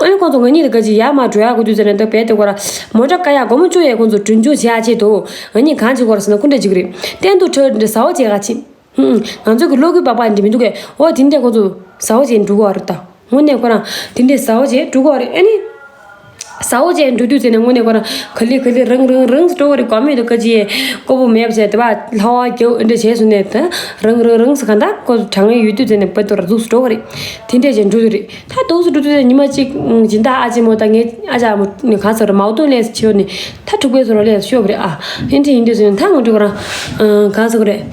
ཨ་ནི་ཁོང་ཚོ་ང་གཉིས་ལ་ག་ཅིག་ཡར་མར་འགྲོ་ཡག་དགོས་དུས་ཟེར་ནས་ད་བས་དེ་ཁོ་ར་མོ་ཊ་བཀག་ཡག་སྒོར་མོ་བཅུ་ཡས་ཁོང་ཚོ་གྲོན་ཆུང་བྱེད་ཡག་ཆེད་དུ་ང་གཉིས་གང་བྱེད་དགོས་རེད་ཟེར་ན་ཁོ་འདྲ་ཅིག་རེད། གཏན་དུ་ཁྲོད་འདྲ་ཟ་བོ་བྱེད་ག་ཕྱིན། ཧུམ་ང་ཚོ་གི་བློ་གུས་པག་པག་འདྲ་མི་འདུག་གས། འོ་དེ་འདྲས་ཁོང་ཚོ་ཟ་བོ་བྱེད་འགྲོ་གི་རེད་ད། དངོས་གནས་ཁོ་རང་དེ་འདྲས་ཟ་བོ་བྱེད་འགྲོ་གི་རེད། ཨ་ནི་ཟ་བོ་བྱེད་འགྲོ་དུས་ཟེར་ནས་དངོས་གནས་ཁོ་རང་ག་ལེ་ག་ལེ་རང་རང་རང་ཟེར་འགྲོ་གི་རེད། དགོས་མེད་དུ་ག་ཅིག་ཡས་ཀོ་བོ་མེད་པ་བྱས་དེ་བ་ལྷ་བ་རྒྱབ་འདྲ་བྱས་སོང་ནས་ད་རང་རང་རང་ཟེར་ག་ད་ཁོ་དྲང་ངེས་ཡོད་དུས་ཟེར་ནས་བུ་དུ་ར་འདུག་སེ་འགྲོ་གི་རེད། དེ་འདྲས་བྱས་འགྲོ་དུས་རེད། ད་འདུག་སེ་འགྲོ་དུས་ཉི་མ་གཅིག་སྦྱིན་བདག་ཨ་ཅེ་མོ་དང་ངའི་ཨ་ཅག་མོ་ནི་ག་ཟེར་མའོ་ཏུང་ལས་ཆེ་བ་ནི་ད་འཁྲུག་པའི་བཟོ་འདྲ་ལས་ཤོར་བ་རེད་ཨ། ཧིན་ཁྲི་ཡིན་དུས་ཟེར་ནས་ད་ང་འགྲོ་ག་རང་ག་ཟེར་གི་རེད།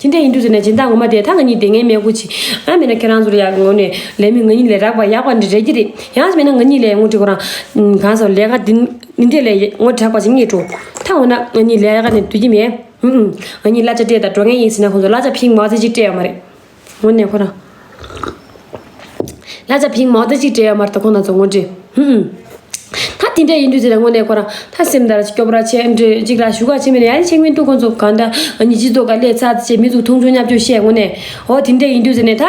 དེ་འདྲས་ཡིན་དུས་ཟེར་ནས་སྦྱིན་བདག་ངོ་མ་དེ་ད་ང་གཉིས་དེ་ངའི་མེད་དགུ་ཆི་ཨ་མེད་ན་ཁྱེད་རང་ཚོར་ཡག་ངོ་ནས་ལས་མི་ང་གཉིས་ལས་རག་པ་ཡག་པ་འདྲ་རེད་ཀྱི་རེད། ཡང་མེད་ན་ང་གཉིས་ལས་ངོ་འདྲི་ག་རང་ག་ཟེར་ལས་ཀ་འདི་འདི་འདྲས་ལས་ངོ་དྲག་པ་ཞིག་རྙེད་འགྲོ། ད་འོ་ན་ང་གཉིས་ལས་ཀ་ནས་སྡོད་ཀྱི་མེད། ཧུམ་ཧུམ། ང་གཉིས་གླ་ཆ་སྤྲད་དང་འགྲོ་མཁན་ཡིན་ཟེར་ན་ཁོང་ཚོ་གླ་ཆ་ཕིང་མོ་ཙི་ཅིག་སྤྲད་ཡོད་མ་རེད། དངོས་གནས་ཁོ་རང་། གླ་ཆ་ཕིང་མོ་ཙི་ཅིག་སྤྲད་ཡོད་མ་རེད་ད་ཁོང་རྣམ་ཚོ་དངོས་འབྲེལ། ཧུམ་ཧུམ། ད་དེ་འདྲ་ཡིན་དུས་ཟེར་ན་དངོས་གནས་ཁོ་རང་ད་སེམས་དར་ཅིག་སྐྱོ་པོ་ར་ཆེ་འདྲ་ཅིག་ར་ཞུ་ག་ཆེ་མིན་ཡ་ཆེ་མིན་འདུག་ཁོང་ཚོ་གང་ད་ཉི་སྤྱི་ཚོགས་ཀ་ལས་ཚ་ཆེ་མི་ཚོ་མཐོང་ཆུང་བརྙས་བཅོས་བཤད་དངོས་གནས་ཨོ་དེ་འདྲ་ཡིན་དུས་ཟེར་ནས་ད་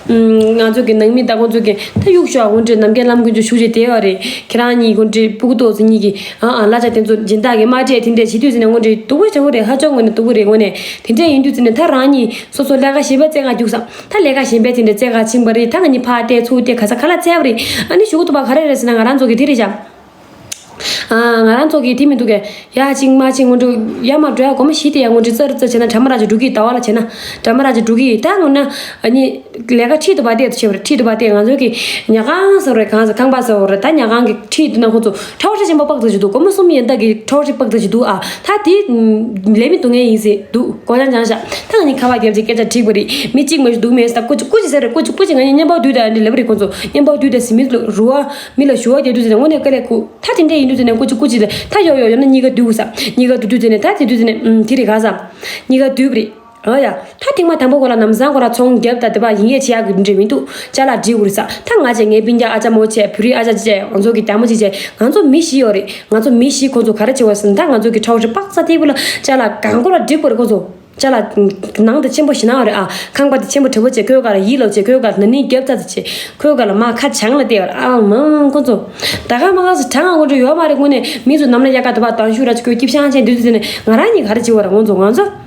ང་ཚོ་གི་ནང་མི་ད་ཁོང་ཚོ་གི་ད་གཡུག་ཤོག་དངོས་འབྲེལ་ནམ་རྒྱལ་ལམ་ཀུན་ཚོ་ཞུ་བྱེད་དེ་ཡོད་རེད། ཁྱེད་རང་གཉིས་དངོས་འབྲེལ་སྤུ་གུ་ཏོག་ཙི་གཉིས་ཀྱི་ཨ་ཨ་གླ་ཆ་དེ་ཚོ་སྦྱིན་བདག་གི་མ་སྤྲད་དེ་འདྲ་བྱེད་དུས་ཟེར་ནས་དངོས་འབྲེལ་སྡུག་པོ་ཆེ་བོ་རེད། ཧ་ཅང་དངོས་གནས་སྡུག་པོ་རེད་དངོས་གནས། དེ་འདྲ་ཡིན་དུས་ཟེར་ནས་ད་རང་གཉིས་སོ་སོ་ལས་ཀ་གཞན་པའི་རྩེ་ག་རྒྱུགས་སམ། ད་ལས་ཀ་གཞན་པའི་དེ་འདྲ་རྩེ་ག་ཕྱིན་པ་རེད། ད་ང་གཉིས་ཕར་བལྟས་ཚུར་བལྟས་ག་ས་ག་ལ་བཙལ་བ་རེད། ཨ་ནི་ཞུ་གི་འདུག་པ་ག་རེ་རེད་ཟེར་ན་ང་རང་ཚོ་གི་དེ་རེད་བཞག་ཨ་ང་རང་ཚོ་གི་དེ་མི་འདུག་གས། ཡ་ཅིང་མ་ཅིང་དངོས་འབྲེལ་ཡ་མ་འགྲོ་ཡ་སྒོར་མོ་བཞི་དེ་ཡ་དངོས་འབྲེལ་ཙར་ཙར་བྱས་ན་གྲ་མ་ར་ཅིག་འགྲོ་གི་ཟླ་བ་ལ་བྱས་ན་གྲ་མ་ར་ཅིག་འགྲོ་གི་ད་དངོས་གནས་ཨ་ནི་ལས་ཀ་ཁྲིད་དུ་བ་དེ་ཚོ་བྱས་པ་རེད། ཁྲིད་དུ་བ་དེ་ང་ཚོ་གི་ཉལ་ཁང་ཟེར་བ་རེད། གང་ཟེར་ཁང་པ་ཟེར་བ་རེད། ད་ཉལ་ཁང་གི་ཁྲིད་དུ་ན་ཁོ་ཚོ་ཁྲའོ་ཧྲི་ཆེན་པོ་པག་ཙམ་ཞིག་འདུག་སྒོར་མོ་གསུམ་ཡན་ད་གི་ཁྲའོ་ཧྲི་པག་ཙམ་ཞིག་འདུག་ཨ་ད་དེ་ལས་མི་འདུག་ངེས་ཡིན་ཟེར་འདུག་གོ་ཡང་ཅང་ཤ་ད་ང་གཉིས་ཁ་པར་རྒྱབ་ཅིག་སྐད་ཆ་དྲིས་པ་རེད། མི་གཅིག་མ་ཞིག་འདུག་མེད་ས་ཀུ་ཅི་ཀུ་ཅི་ཟེར་རེད། ཀུ་ཅི་ཀུ་ཅི་ང་གཉིས་བརྙན་པར་བསྡུས་ད་འདི་ལབ་རེད། ཁོ་ཚོ་བརྙན་པར་བསྡུས་ད་ཟེར་མི་ལ་རུ་བ་མི་ལ་ཞུ་བ་རྒྱག་དུས་ཟེར་ནས་དངོས་གནས་དཀའ་ལས་ཁུ། ད་དེ་འདྲ་ཡིན་དུས་ཟེར་ནས་ཀུ་ཅི་ཀུ་ཅི་ཟེར་ད་ཡོ་ཡོ་ཡོ་ན་གཉིས་ཀ་བསྡུས་དགོས་ས། གཉིས་ཀ་བསྡུས་དུས་ཟེར་ནས་ད་དེ་དུས་ཟེར་ནས་ཨུམ་དེ་རེད་ག་ས། གཉིས་ཀ་བསྡུས་པ་རེད། ཨོ་ཡ། ད་ཐེངས་མ་དང་པོ་ཁོ་ལ་ལམ་སང་ཁོ་ར་ཚོང་རྒྱབ་ད་དེ་བ་ཡིན་ཡས་བྱེད་ཡག་གི་འདྲ་མི་འདུག་ཅ་ལག་སྒྲིག་དགོས་རེད་ས། ད་ང་བྱས་ངའི་སྤུན་ཀྱག་ཨ་ཅག་མོ་བྱས་བུ་རིགས་ཨ་ཅག་བྱས་ང་ཚོ་གི་རྒྱ་མོ་ཅིག་བྱས་ང་ཚོ་མི་བཞི་ཡོད་རེད། ང་ཚོ་མི་བཞི་ཁོ་ཚོ་ག་རེ་བྱེད་དགོས་ཟེར་ན་ད་ང་ཚོ་གི་ཁྲའོ་ཧྲི་པག་ས་དེ་བུ་ལ་ཅ་ལག་གང་ཁོ་ལ་སྒྲིག་དགོས་རེད། ཁོ་ཚོ་ཅ་ལག་ནང་དེ་ཆེན་པོ་ཞིག་ན་རེད་ཨ། ཁང་པ་དེ་ཆེན་པོ་དྲོ་པོ་བྱས་ཁོའི་ག་ལ་ཡིད་ལོ་བྱས་ཁོའི་ག་ལ་ན་ནིང་རྒྱབ་ཚ་དེ་བྱས་ཁོའི་ག་ལ་མ་ཁ་བྱང་ལ་བལྟས་ཡོད་རེད་ཨ། མང་ཁོ་ཚོ་ད་ག་མ་ག་ས་གྲང་ང་ཁོ་འགྲོ་ཡོད་མ་རེད། དངོས་གནས་མི་ཚོ་ནམ་ལ་ཡག་ག་དུ་བ་དང་ཤུ་ར་ཅིག་ཁོའི་སྐྱིབ་ཤང་ཆེན་དུས་དུས་ནས་ང་རང་གཉིས་ག་རེ་བྱེད་བ་ར་ཁོ་ཚོ་ང་ཚོ།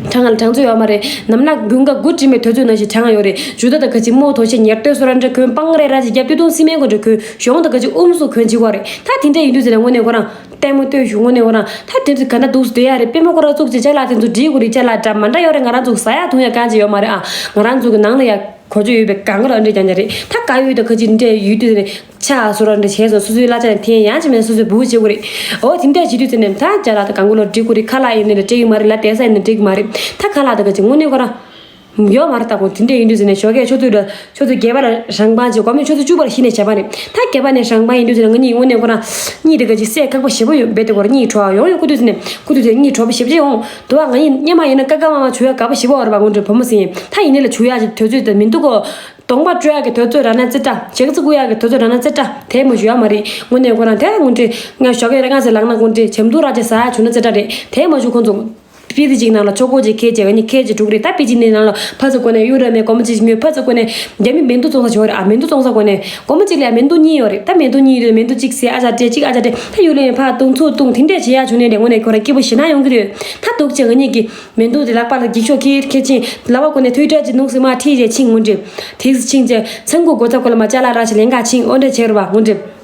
གྲང་ང་ལ་གྲང་ཚོད་ཡོད་མ་རེད། ནམ་ལ་དགུན་ཁ་དགུ་དྲི་མེད་དུས་ཚོད་ནང་བཞིན་གྲང་ང་ཡོད་རེད། ཇུ་ད་ད་ག་ཅིག་མོ་ཐོ་ཤེ་ཉེར་ལྟོས་སོ་ར་འདྲ་གོན་སྤང་རེ་ར་ཅིག་རྒྱབ་ཏི་ཏུང་སི་མེན་གོ་འདྲ་གོན་གཞོང་ད་ག་ཅིག་ཨུམ་སུ་གོན་ཅིག་བ་རེད། ད་དེ་འདྲ་ཡིན་དུས་ཚོད་ནས་དངོས་གནས་ཁོ་རང་ལྟད་མོ་ལྟོས་ཞུ་དངོས་གནས་ཁོ་རང་ད་དེ་ཚོ་ག་འདྲ་འདུག་སྡོད་ཡ་རེད། པད་མོ་ཁོ་རང་བཙུགས་ཅིག་ཅ་ལག་དེ་ཚོ་སྒྲིག་དགོས་རེད། ཅ་ལག་འདྲ་མ་འདྲ་ཡོད་རེད། ང་རང་ཚོ་ཟ་ཡ་འཐུང་ཡ་གང་ཅིག་ཡོད་མ་རེད་ཨ། ང་རང་ཚོ་གི་ནང་ལ་ཡ་གོ་ཆོད་ཡོད་པའི་གང་ག་ལ་འདྲ་རྐྱང་རྐྱང་རེད། ད་ག་ཡོད་ད་ག་ཅིག་འདྲ་ཡོད་དུས་ཚོད་ནས་ཆ་སོ་ར་འདྲ་བྱས་སོང་། སོ་སོའི་གླ་ཆ་ནས་འཐེན་ཡང་ཅི་མེད་སོ་སོའི་བུ་བྱེད་དགོས་རེད། ཨོ་དེ་འདྲ་བྱེད་དུས་ཚོད་ནས་ད་ཅ་ལག་ད་གང་ག་ལ་སྒྲིག་དགོས་རེད། ཁ་ལག་ཡིན་ནའི་ལ་སྤྲད་ཀྱི་མ་རེད་ལ། བསྡད་ས་ཡིན་ན་སྤྲད་ཀྱི་མ་རེད། ད་ཁ་ལག་ད་ག་ཅིག་དངོས་གནས་ཁོ་རང་ཡོད་མ་རེད། ད་ཁོང་དེ་འདྲ་ཡིན་དུས་ཟེར་ནས་ཞོགས་ཀས་ཆུ་ཚོད་ཆུ་ཚོད་བརྒྱད་པ་ལ་རང་དབང་བྱེད་དགོས་མིན་ཆུ་ཚོད་བཅུ་པར་གཞི་ནས་བྱས་པ་རེད། ད་བརྒྱད་པ་ནས་རང་དབང་ཡིན་དུས་ཟེར་ནས་ང་གཉིས་དངོས་གནས་ཁོ་རང་གཉིད་དེ་ག་ཅིག་སད་ཁག་པོ་ཞེ་པོ་ཡོད་འབད་དེ་ཁོ་རང་གཉིད་བྲོ་བ་ཡོང་ཡོང་ཁུ་དུས་ཟེར་ནས་ཁུ་དུས་ཟེར་གཉིད་བྲོ་པོ་ཞེ་པོ་ཅིག་ཡོང་དུ་བ། ང་གཉིས་སྙེ་མ་ཡིན་ན་ཀ་ཀ་མ་མ་བྱུག་ཡ་དགའ་པོ་ཞེ་པོ་བར་བ་དངོས་འབྲེལ་བུ་མོ་ཟེར་ཡིན། ད་ཡིན་ནའི་ལ་བྱུག་ཡ་ཅིག་དུས་ཚོད་དེ་མི་འདུག་གོ་གདོང་པ་བཀྲུ་ཡག་གི་དུས་ཚོད་རག་ན་ཙི་ཏྲ། ཞག་རྩི་བསྐུ་ཡག་གི་དུས་ཚོད་རག་ན་ཙི་ཏྲ། དེ་མ་ཞུ་ཡ་མ་རེད། དངོས་གནས་ཁོ་རང་དེ་དངོས་འབྲེལ་ང་ཞོགས་ཀས་རེ་ང་ཚོ་ལག་ན་དངོས་འབྲེལ་ཇ་མདོག་ར་ཅིག་ཟ་ཡ་བྱུང་ན་ཙི་ཏྲ་རེད། དེ་མ་ཞུ་ཁོང་ཚོ་པི་ཙི་གཅིག་ནང་ལ་ཆོ་གོ་ཅིག་ཁེལ་བྱས་ང་གཉིས་ཁེལ་བྱས་འགྲོ་གི་རེད། ད་པི་ཙི་ནི་ནང་ལ་ཕ་ཚོ་གོ་ནས་གཡུ་ར་མེད་སྒོར་མོ་ཅིག་ཉོས། ཕ་ཚོ་གོ་ནས་རྒྱ་མི་མེ་འདུ་བཙོང་ས་ཞོག་རེད་ཨ། མེ་འདུ་བཙོང་ས་གོ་ནས་སྒོར་མོ་གཅིག་ལ་ཡ་མེ་འདུ་གཉིས་ཡོད་རེད། ད་མེ་འདུ་གཉིས་ཡོད་མེ་འདུ་གཅིག་ཟས་ཨ་ཅག་སྤྲད་གཅིག་ཨ་ཅག་སྤྲད་ད་ཡུལ་ལ་ཡོད་ཕ་བཏུང་ཚུར་བཏུང་དེ་འདྲས་བྱེད་ཡ་བྱུང་ནས་དེ་དངོས་གནས་ཁོ་རང་སྐྱིད་པོ་ཞེ་ན་ཡོང་གི་རེད། ད་སྡུག་ཅིག་ང་གཉིས་ཀྱི་མེ་འདུ་དེ་ལག་པ་ལ་འགྱིག་ཤོག་ཁྱེར་ཁྱེར་ཕྱིན། ལག་པ་ཁོ་ནས་ཐོད་ཁྲག་ཅིག་ནུག་སེ་མ་ཁྲིད་རྗེས་ཕྱིན་དངོས་འབྲེལ། དེ་ཕྱིན་རྗེས་ཚང་ཁུག་སྒོ་ཚབ་ཁོ་ལ་མ་ཅ་ལག་རག་ཞིག་ལེན་ག་ཕྱིན་ཨོ་འདྲ་བྱས་རུ་བ་དངོས་འབྲེལ།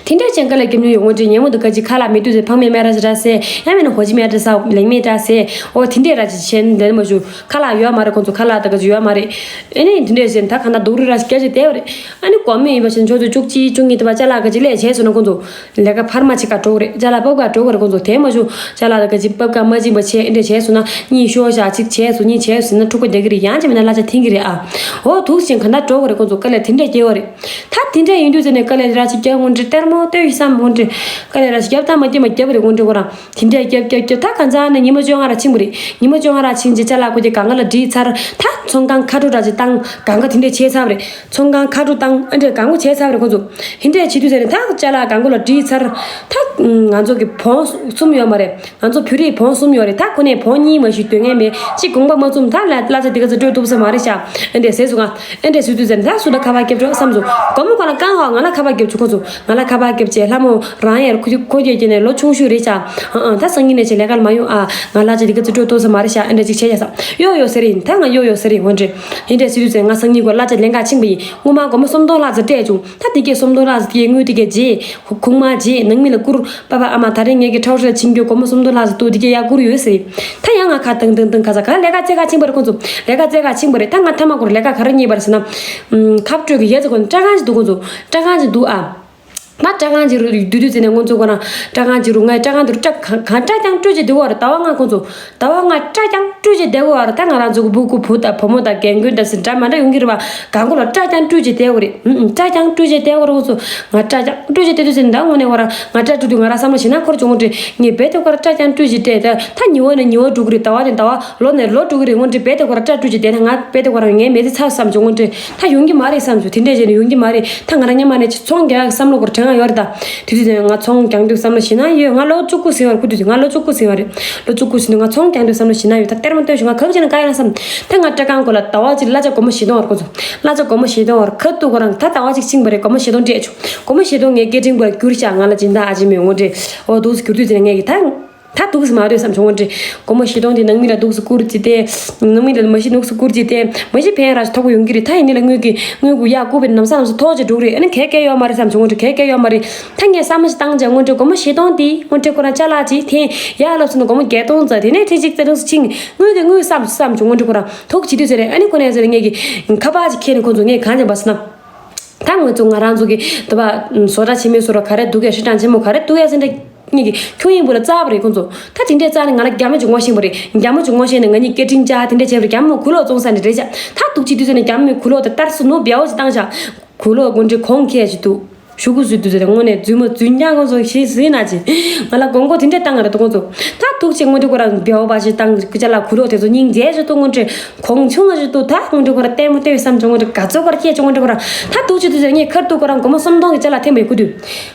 དེ་འདྲ་ཅན་དཀའ་ལས་རྒྱབ་མྱོང་ཡོད་དངོས་འབྲེལ། ཉེ་མོ་དུ་ག་ཅིག་ཁ་ལག་མེད་དུས་ཚེ་ཕང་མེད་མེད་ར་ཞིག་ར་ཟས་ཡང་མིན་ན་ཧོ་ཅི་མེད་ར་ཟ་ལེགས་མེད་ར་ཟས་ཨོ་དེ་འདྲས་ར་ཅིག་བྱས་ནས་འདྲ་མ་བྱུང་། ཁ་ལག་ཡོད་མ་རེད། ཁོང་ཚོ་ཁ་ལག་དུ་ག་ཅིག་ཡོད་མ་རེད། ཨེ་ནས་དེ་འདྲས་བྱས་ནས་ད་ག་ན་སྡུག་རུས་ར་ཞིག་རྒྱབ་ཅིག་བསྡད་པ་རེད། ཨ་ནི་དགོང་མོ་ཡིན་པ་བཞིན་ཆུ་ཚོད་བཅུ་གཅིག་བཅུ་གཉིས་དུ་བ་ཅ་ལག་ག་ཅིག་ལས་བྱས་སོང་ན་ཁོང་ཚོ་ལས་ཀ་འཕར་མ་བྱེད་ག་འགྲོ་གི་རེད། ཅ་ལག་ཕབ་ག་འགྲོ་གི་རེད། ཁོང་ཚོ་དེ་མ་བྱུང་ཅ་ལག་དུ་ག་ཅིག་ཕབ་ག་མ་བྱིན་པ་བྱས་ཨེ་འདྲས་བྱས་སོང་ན་གཉིད་ཤོར་བཞག་ཅིག་བྱས་སོང་གཉིད་བྱས་སོང་ན་འཁྲུག་པ་རྒྱག་གི་རེད། ཡང་ཅི་མིན་ན་གླ་ཆ་འཐེན་གི་རེད་ཨ། འོ་དུག་ཅིང་ག་འདྲ་འགྲོ་གི་རེད། ཁོང་ཚོ་དཀའ་ལས་དེ་འདྲས་སྐྱེལ་བ་རེད། ད་དེ་འདྲ་ཡིན་དུས་ཚེ་ནས་དཀའ་ལས་ར་ཅིག་རྒྱག་དངོས་འབྲེལ་ལྟད་མོ་ལྟོས་ཤིག་བསམ་དངོས་འབྲེལ། དཀའ་ལས་ར་ཅིག་རྒྱབ་ད་མ་རྒྱབ་མ་རྒྱབ་རེད་དངོས་འབྲེལ། ཁོ་རང་དེ་འདྲ་རྒྱབ་རྒྱབ་རྒྱབ་ད་གང་ཟག་ནས་ཉི་མ་བཅོ་ལྔ་ར་ཕྱིན་པ་རེད། ཉི་མ་བཅོ་ལྔ་ར་ཕྱིན་རྗེས་ཅ་ལག་ཁོ་གྱི་གང་ག་ལ་བསྒྲིལ་ཚར། ད་ཚོང་ཁང་ཁ་དྲོ་ར་ཅིག་བཏང་། གང་ག་དེ་འདྲ་བྱས་ཚར་བ་རེད། ཚོང་ཁང་ཁ་དྲོ་བཏང་ཨ་འདྲ་གང་ག་བྱས་ཚར་བ་རེད་ཁོ་ཚོ། དེ་འདྲ་བྱེད་དུས་ཚེ་ནས་ད་ཅ་ལག་གང་ག་ལ་བསྒྲིལ་ཚར། ད་ང་ཚོ་གི་བོང་གསུམ་ཡོད་མ་རེད། ང་ཚོ་བོད་རིགས་བོང་གསུམ་ཡོད་རེད། ད་ཁོ་ནས་བོང་གཉིས་མ་ཞིག་སྡོད་མཁན་མེད། གཅིག་དགོངས་པ་མ་ཚོམས། ད་ལ་གླ་ཆ་དེ་ག་ཚོད་སྤྲོད་ཐུབ་ས་མ་རེད་ཤག་ཨེ་འདྲས་ཟེར་སོང་ང་། ཨེ་འདྲས་ཟེར་དུས་ཙམ་ད་སུ་ལ་ཁ་པར་རྒྱབ་ཆོག་བསམ་སོང་། དགོང་མོ་ཁོ་ལ་བསྐང་ཧོ་ང་ལ་ཁ་པར་རྒྱབ་ཆོག་ཁོ་ཚོ་ང་ལ་ཁ་པར་རྒྱབ་བྱས་ལྷ་མོ་རང་ཡར་ཁོ་ཁོ་རྒྱབ་ཀྱི་ནས་ལོ་ཆུང་ཤོས་རེད་ཤག་ཨ་ཨ་ད་སང་ཉིན་ནས་བྱས་ལས་ཀ་ལ་མ་ཡོང་ཨ། ང་གླ་ཆ་དེ་ག་ཚོད་སྤྲོད་ཐུབ་ས་མ་རེད་ཤག་ཨེ་འདྲས་ཅིག་བྱས་ཡ་བསམ། ཡོ་ཡོ་ཟེར་ཡིན། ད་ང་ཡོ་ཡོ་ཟེར་ཡིན། འོན་ཏེ་ཨེ་འདྲས་ཟེར་དུས་ཙམ་ང་སང་ཉིན་གོ་གླ་ཆ་ལེན་ག་ཕྱིན་པ་ཡིན། སྔོན་མ་སྒོར་མོ་སུམ་སྟོང་ལྷག་ཙམ་སྤྲད་བྱུང་། ད་དེ་གས་སུམ་སྟོང་ལྷག་ཙམ་དེ་གས་དངུལ་དེ་གས་རྗེས། ཁུག་མ་རྗེས་ནང་མི་ལ་བསྐུར། པ་པ་ཨ་མ་ད་རེས་ངེད་ཀྱི་ཁྲའོ་ཧྲི་ལ་ཕྱིན་རྒྱུ་སྒོར་མོ་སུམ་སྟོང་ལྷག་ཙམ་འདུག་དེ་གས་ཡར་བསྐུར་ཡོད་ཟེར། ད་ཡང་ང་ཁ་ཏང་ཏང་ཏང་ཁ་ས་ག་ལས་ཀ་རྩེ་ག་ཕྱིན་པ་རེད་ཁོང་ཚོ། ལས་ཀ་རྩེ་ག་ཕྱིན་པ་རེད། ད་ང་ཐ་མ་ཁོ་ར་ལས་ཀ་ག་རེ་རྙེད་པ་རེད་ཟེར་ན། ཁབ་སྤྲོད་ཀྱི་ཡས་ཟེར་ཁོ་ན་སྐྲ་ཁང་ཞིག་འདུག་ཁོང་ཚོ་སྐྲ་ཁང་ཞིག་འདུག་ཨ། ད་སྐྲ་ཁང་ཅིག་རུ་བསྡུས་དུས་ཙམ་ནས་ཁོང་ཚོ་ཁོ་རང་སྐྲ་ཁང་ཅིག་རུ་ང་སྐྲ་ཁང་དུ་སྐྲ་གང་གང་སྐྲ་རྐྱང་བཀྲུས་བྱས་བསྡད་ཡོད་རེད། ཟླ་བ་ལྔ་ཁོང་ཚོ་ཟླ་བ་ལྔ་སྐྲ་རྐྱང་བཀྲུས་བྱས་བསྡད་ཡོད་རེད། ད་ང་རང་ཚོ་གི་སྤུ་གུ་བུ་དང་བུ་མོ་དང་རྒན་རྒོན་དང་ཟེར་འདྲ་མ་འདྲ་ཡོང་གི་རེད་བ། གང་གོ་ལ་སྐྲ་རྐྱང་བཀྲུས་བྱས་བསྡད་ཡོད་རེད། ཨུ་ཨུ་སྐྲ་རྐྱང་བཀྲུས་བྱས་བསྡད་ཡོད་རེད། ཁོང་ཚོ་ང་སྐྲ་རྐྱང་བཀྲུས་བྱས་བསྡད་དུས་ཙམ་ནས་ད་དངོས་གནས་ཁོ་རང་ང་སྐྲ་བཀྲུས་དུས་ང་རང་བསམ་བློ་བྱས་ན་ཁོ་ར་ཅུང་ངོ་འདྲི་ངས་རྦད་དེ་ཁོ་ར་སྐྲ་རྐྱང་བཀྲུས་བྱས་བསྡད་ད་ད་ཉི་འོ་ནས་ཉི་འོ་འགྲོ་གི་རེད། ཟླ་བ་ནས་ཟླ་བ་ལོ་ནས་ལོ་འགྲོ་གི་རེད། དངོས་འདྲི་རྦད་དེ་ཁོ་ར་སྐྲ་བཀྲུས་བྱས་བསྡད་ན་ང་རྦད་དེ་ཁོ་ར་ངའི་མི་ཚེ་ཚར་བསམ་བྱུང་། དངོས་འདྲི་ད་ཡོང་གི་མ་རེད་བསམ་བྱུང་། དེ་འདྲས་བྱས་ནས་ཡོང་གི་མ་རེད། ད་ང་རང་སྔོན་མ་ནས་ཚོང་རྒྱག་ཡག་བསམ་བློ་ཁོ་ར་ ང་ཡོད་རེད་ད། དེ་དུས་ང་ཚོང་རྒྱག་འདུག་བསམ་བློ་ཞིག་ན་ཡོད། ང་ལོ་བཅུ་དགུ་ཟིན་པ་རེད། ཁོ་དུས་ང་ལོ་བཅུ་དགུ་ཟིན་པ་རེད། ལོ་བཅུ་དགུ་ཟིན་དུས་ང་ཚོང་རྒྱག་འདུག་བསམ་བློ་ཞིག་ན་ཡོད། ད་ལྟད་མོ་ལྟོས་ཤིག་ང་ག་བ་ཅིག་ན་ག་ཡིན་ན་བསམ། ད་ང་སྤྲོ་ཁང་སྒོ་ལ་ཟླ་བ་གཅིག་གླ་ཆ་སྒོར་མོ་བཞི་སྟོང་བར་ཁོ་ཚོ། གླ་ཆ་སྒོར་མོ་བཞི་སྟོང་བར་ཁ་ཐུག་ཁོ་རང་ད་ཟླ་བ་གཅིག་ཕྱིན་པ་རེད། སྒོར་མོ་བཞི་སྟོང་སྤྲད་བྱུང་། སྒོར་མོ་བཞི་སྟོང་ངས་སྐད་འཕྲིན་སྒོ་ལ་བསྐྱུར་བཞག་ང་ལ་སྦྱིན་བདག་ཨ་ཅེ་མེད་ངོ་འདྲེ། འོ་འདུག་སེ་བསྐྱུར་དུས་དེ་ནས་ངས་ཀྱི་ད། ད་འདུག་སེ་མ་རེད་བསམ་བྱུང་། འོ་འདྲེ། སྒོར་མོ་བཞི་སྟོང་དེ་ནང་མི་ལ་འདུག་སེ་བསྐུར་ཅི་སྟེ། ནང་མི་ལ་མ་གཞི་འདུག་སེ་བསྐུར་ཅི་སྟེ། མ་གཞི་ཕན་ར་ཞིག་ཐོགས་པ་ཡོང་གི་རེད། ད་ཡིན་ནི་ལ་དངུལ་གྱི་དངུལ་གུ་ཡག་བསྐུར་བའི་ནམ་ས་ནམ་ས་ཐོགས་ཅིག་འགྲོ་གི་རེད། ཨ་ནི་གལ་གལ་ཡོད་མ་རེད་བསམ་བྱུང་། འོ་འདྲེ་གལ་གལ་ཡོད་མ་རེད། ད་ངས་བསམ་བློ་ཞིག་བཏང་བྱས། འོ་འདྲེ་སྒོར་མོ་བཞི་སྟོང་དེ་འོ་འདྲེ་ཁོ་རང་ཅ་ལག་ཅིག་འཐེན་ཡག་ལབ་སོང་ན་སྒོར་མོ་བརྒྱད་སྟོང་ཙམ། དེ་ནས་ཁྲི་གཅིག་རྩ་སྟོང་ཙམ་ཕྱིན། དངུལ་གྱི་དངུལ་བསམ་བསམ་བྱུང་། འོ་འདྲེ་ཁོ་རང་ཐུགས་ཆེ་དུས་ཟེར་རེད། ཨ་ནི་ཁོ་ནས་ཟེར་ངས་ཀྱི་ཁ་པར་ཅིག་ཁྱེར་ནས་ཁོ་ཚོ་ངས་གང་བྱས་པ་སོང་ན། ད་ང་ཚོ་ང་རང་ཚོ་གི་དུ་བ་བཟོ་གྲྭ་ཆེན་མོའི་བཟོ་གྲྭ་ག་རེ་འདུག་གས། ཧྲི་ཀྲང་ཆེན་མོ་ག་རེ་འདུག་གས་ཟེར་འདྲ་གཉིས་ཀྱི་ཁྱུང་ཡིན་པོ་ལ་རྩ་བ་རེད་ཁོང་ཚོ། ད་དེ་འདྲས་རྩ་ནས་ང་ལ་རྒྱ་མོ་ཅིག་ངོ་ཤེས་པ་རེད། རྒྱ་མོ་ཅིག་ངོ་ཤེས་ནས་ང་གཉིས་སྐད་འཕྲིན་བཅར་དེ་འདྲས་བྱས་པ་རེད། རྒྱ་མོ་གུ་ལོག་བཙོང་ས་ནས་རེད་བྱ། ད་འདུག་ཅི་དུས་ཚོད་ནས་རྒྱ་མོས་གུ་ལོག་དེ་ལྟར་སུ་ནུ་བེའོ་ཅིག་བཏང་བྱ། གུ་ལོག་དགོན་འདྲེ་གོང་ཁེ་ཅིག་འདུག་ཤུ་གུ་སུ་དུས་ཚོད་ནས་དངོས་གནས་རྫུན་མ་རྫུན་རྐྱང་ཁོང་ཚོ་ཤེས་ཟིན་ན་ཅི། ང་ལ་དགོངས་སྐོར་དེ་འདྲས་བཏང་ང་རེད་དོ་ཁོང་ཚོ། ད་འདུག་ཅི་དངོས་འབྲེལ་ཁོ་རང་བེའོ་བ་ཞིག་བཏང་ཅ་ལག་གུ་ལོག་དེ་ཚོ་སྙིང་རྗེ་ཞིག་འདུག་དངོས་འབྲེལ། གོང་ཆུང་ང་ཞིག་འདུག་ད་དངོས་འབྲེལ་ཁོ་རང་ལྟད་མོ་ལྟོས་བསམ་བྱུང་། དངོས་འབྲེལ་དགའ་ཚོར་ཁོ་རང་སྐྱེས་བྱུང་། དངོས་འབྲེལ་ཁོ་རང་ད་འདུག་ཅི་དུས་ཚོད་ངས་ཁར་ཐུག་ཁོ་རང་སྒོར་མོ་སུམ་སྟོང་གི་ཅ་ལག་འཐེན་པ་རེད། ཁུ་དུས་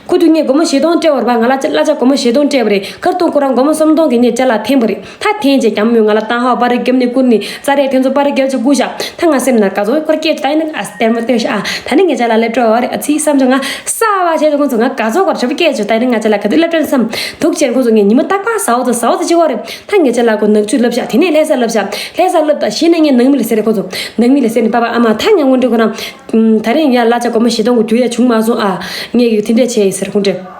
ཁུ་དུས་ངས་སྒོར་མོ་བཞི་སྟོང་སྤྲད་པ་རེད་པ། ང་ལ་ཅ་གླ་ཆ་སྒོར་མོ་བཞི་སྟོང་སྤྲད་པ་རེད། ཁར་ཐུག་ཁོ་རང་སྒོར་མོ་སུམ་སྟོང་གི་ངས་ཅ་ལག་འཐེན་པ་རེད། ད་འཐེན་རྗེས་རྒྱ་མོས་ང་ལ་ཏང་ཧའོ་པར་རྒྱབ་ནས་བསྐུར་ནས་ཙ་རེ་དེ་ཚོ་པར་རྒྱབ་ཅིག་བསྐུར་བཞག་ད་ང་སེམས་ནང་དགའ་ཚོར་ཁོ་རང་སྐྱེས་བྱུང་། ད་ཡིན་ན་ཨ་ལྟད་མོ་ལྟོས་ཤག་ཨ་ད་ནི་ངས་ཅ་ལག་སླེབས་འགྲོ་བ་རེད། ཨ་ཙི་བསམ་བྱུང་། ང་གསར་པ་བྱས་ཚོ་ཁོང་ཚོ་ང་དགའ་ཚོར་ཁོ་རང་ཞེ་པོ་སྐྱེས་བྱུང་། ད་ཡིན་ན་ང་ཅ་ལག་ག་དུས་སླེབས་འགྲོ་བསམ། འདུག་བྱས་ཁོང་ཚོ་ངས་ཉི་མ་རྟག་པར་ཟ་འོ་ཙི་ཟ་འོ་ཙི་བྱེད་ཀྱི་ཡོད་རེད། ད་ངས་ཅ་ལག་ཁོ་ནག་ཆུ་བསླབས་ཤག་དེ་ནས་ལྷ་ས་བསླབས་ཤག་ལྷ་ས་བསླབས། ད་གཞི་ནས་ངས་ནང་མི་ལ་ཟེར་རེད་ཁོང་ཚོ། ནང་མི་ལ་ཟེར་ནས་པ་པ་ཨ་མ་ད་ངས་དངོས་འབྲེལ་ཁོ་རང་ད་རིང་ཡ་གླ་ཆ་སྒོར་མོ་བཞི་སྟོང་གི་རྒྱུ་ཡ་བྱུང་མ་སོང་ཨ། ངས་ཡིག་དེ་འདྲས་བྱས་ཡིན་ཟེར་ཁོང་ཚོས།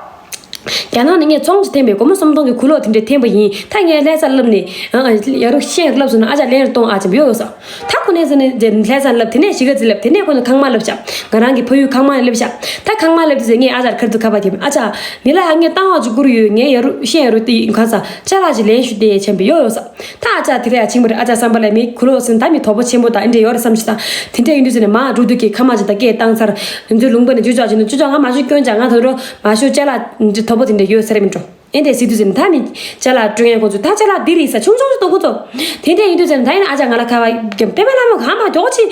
རྒྱ་ནག་ནས་ངས་ཚོང་ཅིག་འཐེན་པས་སྒོར་མོ་སུམ་སྟོང་གི་གུ་ལོག་དེ་འདྲས་འཐེན་པ་ཡིན། ད་ངས་ལྷ་ས་བསླབས་ནས་ཨ་ཨ་ཡ་རུ་ཤེས་བསླབས་སོང་ན་ཨ་ཅག་ལན་གཏོང་ཨ་ཅེ་ཡོད་ཡོད་ས། ད་ཁོ་ནས་ཟེར་ནས་ལྷ་ས་བསླབས། དེ་ནས་གཞིས་ཀ་རྩེ་བསླབས། དེ་ནས་ཁོ་ཚོ་ཁང་མ་བསླབས་ཤག་ང་རང་གི་ཕ་ཡུལ་ཁང་མ་ནས་བསླབས་ཤག་ད་ཁང་མ་བསླབས་དུས་ཚོད་ངས་ཨ་ཅག་ཁར་དུ་ཁ་པར་བརྒྱབ། ཨ་ཅག་མི་ལ་ཨ་ངས་བཏང་བ་ཅིག་བསྐུར་ཡོད། ངས་ཡ་རུ་ཤེས་ཡ་རུ་དེ་གང་ས་ཅ་ལག་ཅིག་ལེན་ཞུ་དེ་ཆེན་པོ་ཡོད་ཡོད་ས། ད་ཨ་ཅག་དེ་ལས་ཡ་ཕྱིན་པ་རེད། ཨ་ཅག་བསམ་པ་ལ་མི་གུ་ལོག་ཟིན་ད་མི་དོ་པོ་ཆེན་པོ་དང་ཨེ་འདྲས་ཡོད་རེད་བསམ་ཞིག་ད་དེ་འདྲས་ཡིན་དུས་ཟེར་ནས་མ་འགྲོ་དུས་ཀྱི་ཁ་མ་ཅིག་ད་སྐད་བཏང་ཚར། ཡིན་ཚུལ་ལུང་པ་ནས་ཅུ་ཅག་ཅིག་ནས་ཅུ་ཅག་ང་མ་ཞུ་སྐྱོན་ཅག་ང་ད་རུ་མ་ཞུ་ཅ་ལག་དོ་པོ་དེ་འདྲས་ཡོད་ཟེར་མི་འགྲོ། ཨེ་འདྲས་ཟེར་དུས་ཟེར་ནས་ད་མི་ཅ་ལག་སྤྲོད་མཁན་ཁོང་ཚོ་ད་ཅ་ལག་འདི་རེད་ས་ཆུང་ཆུང་ཞིག་དོ་ཁོ་ཚོ། དེ་འདྲས་ཡིན་དུས་ཟེར་ནས་ད་ཡིན་ཨ་ཅག་ང་ལ་ཁ་བ་རྒྱབ་པད་མ་ལྷ་མོ་གང་མ་མགྱོགས་ཅིག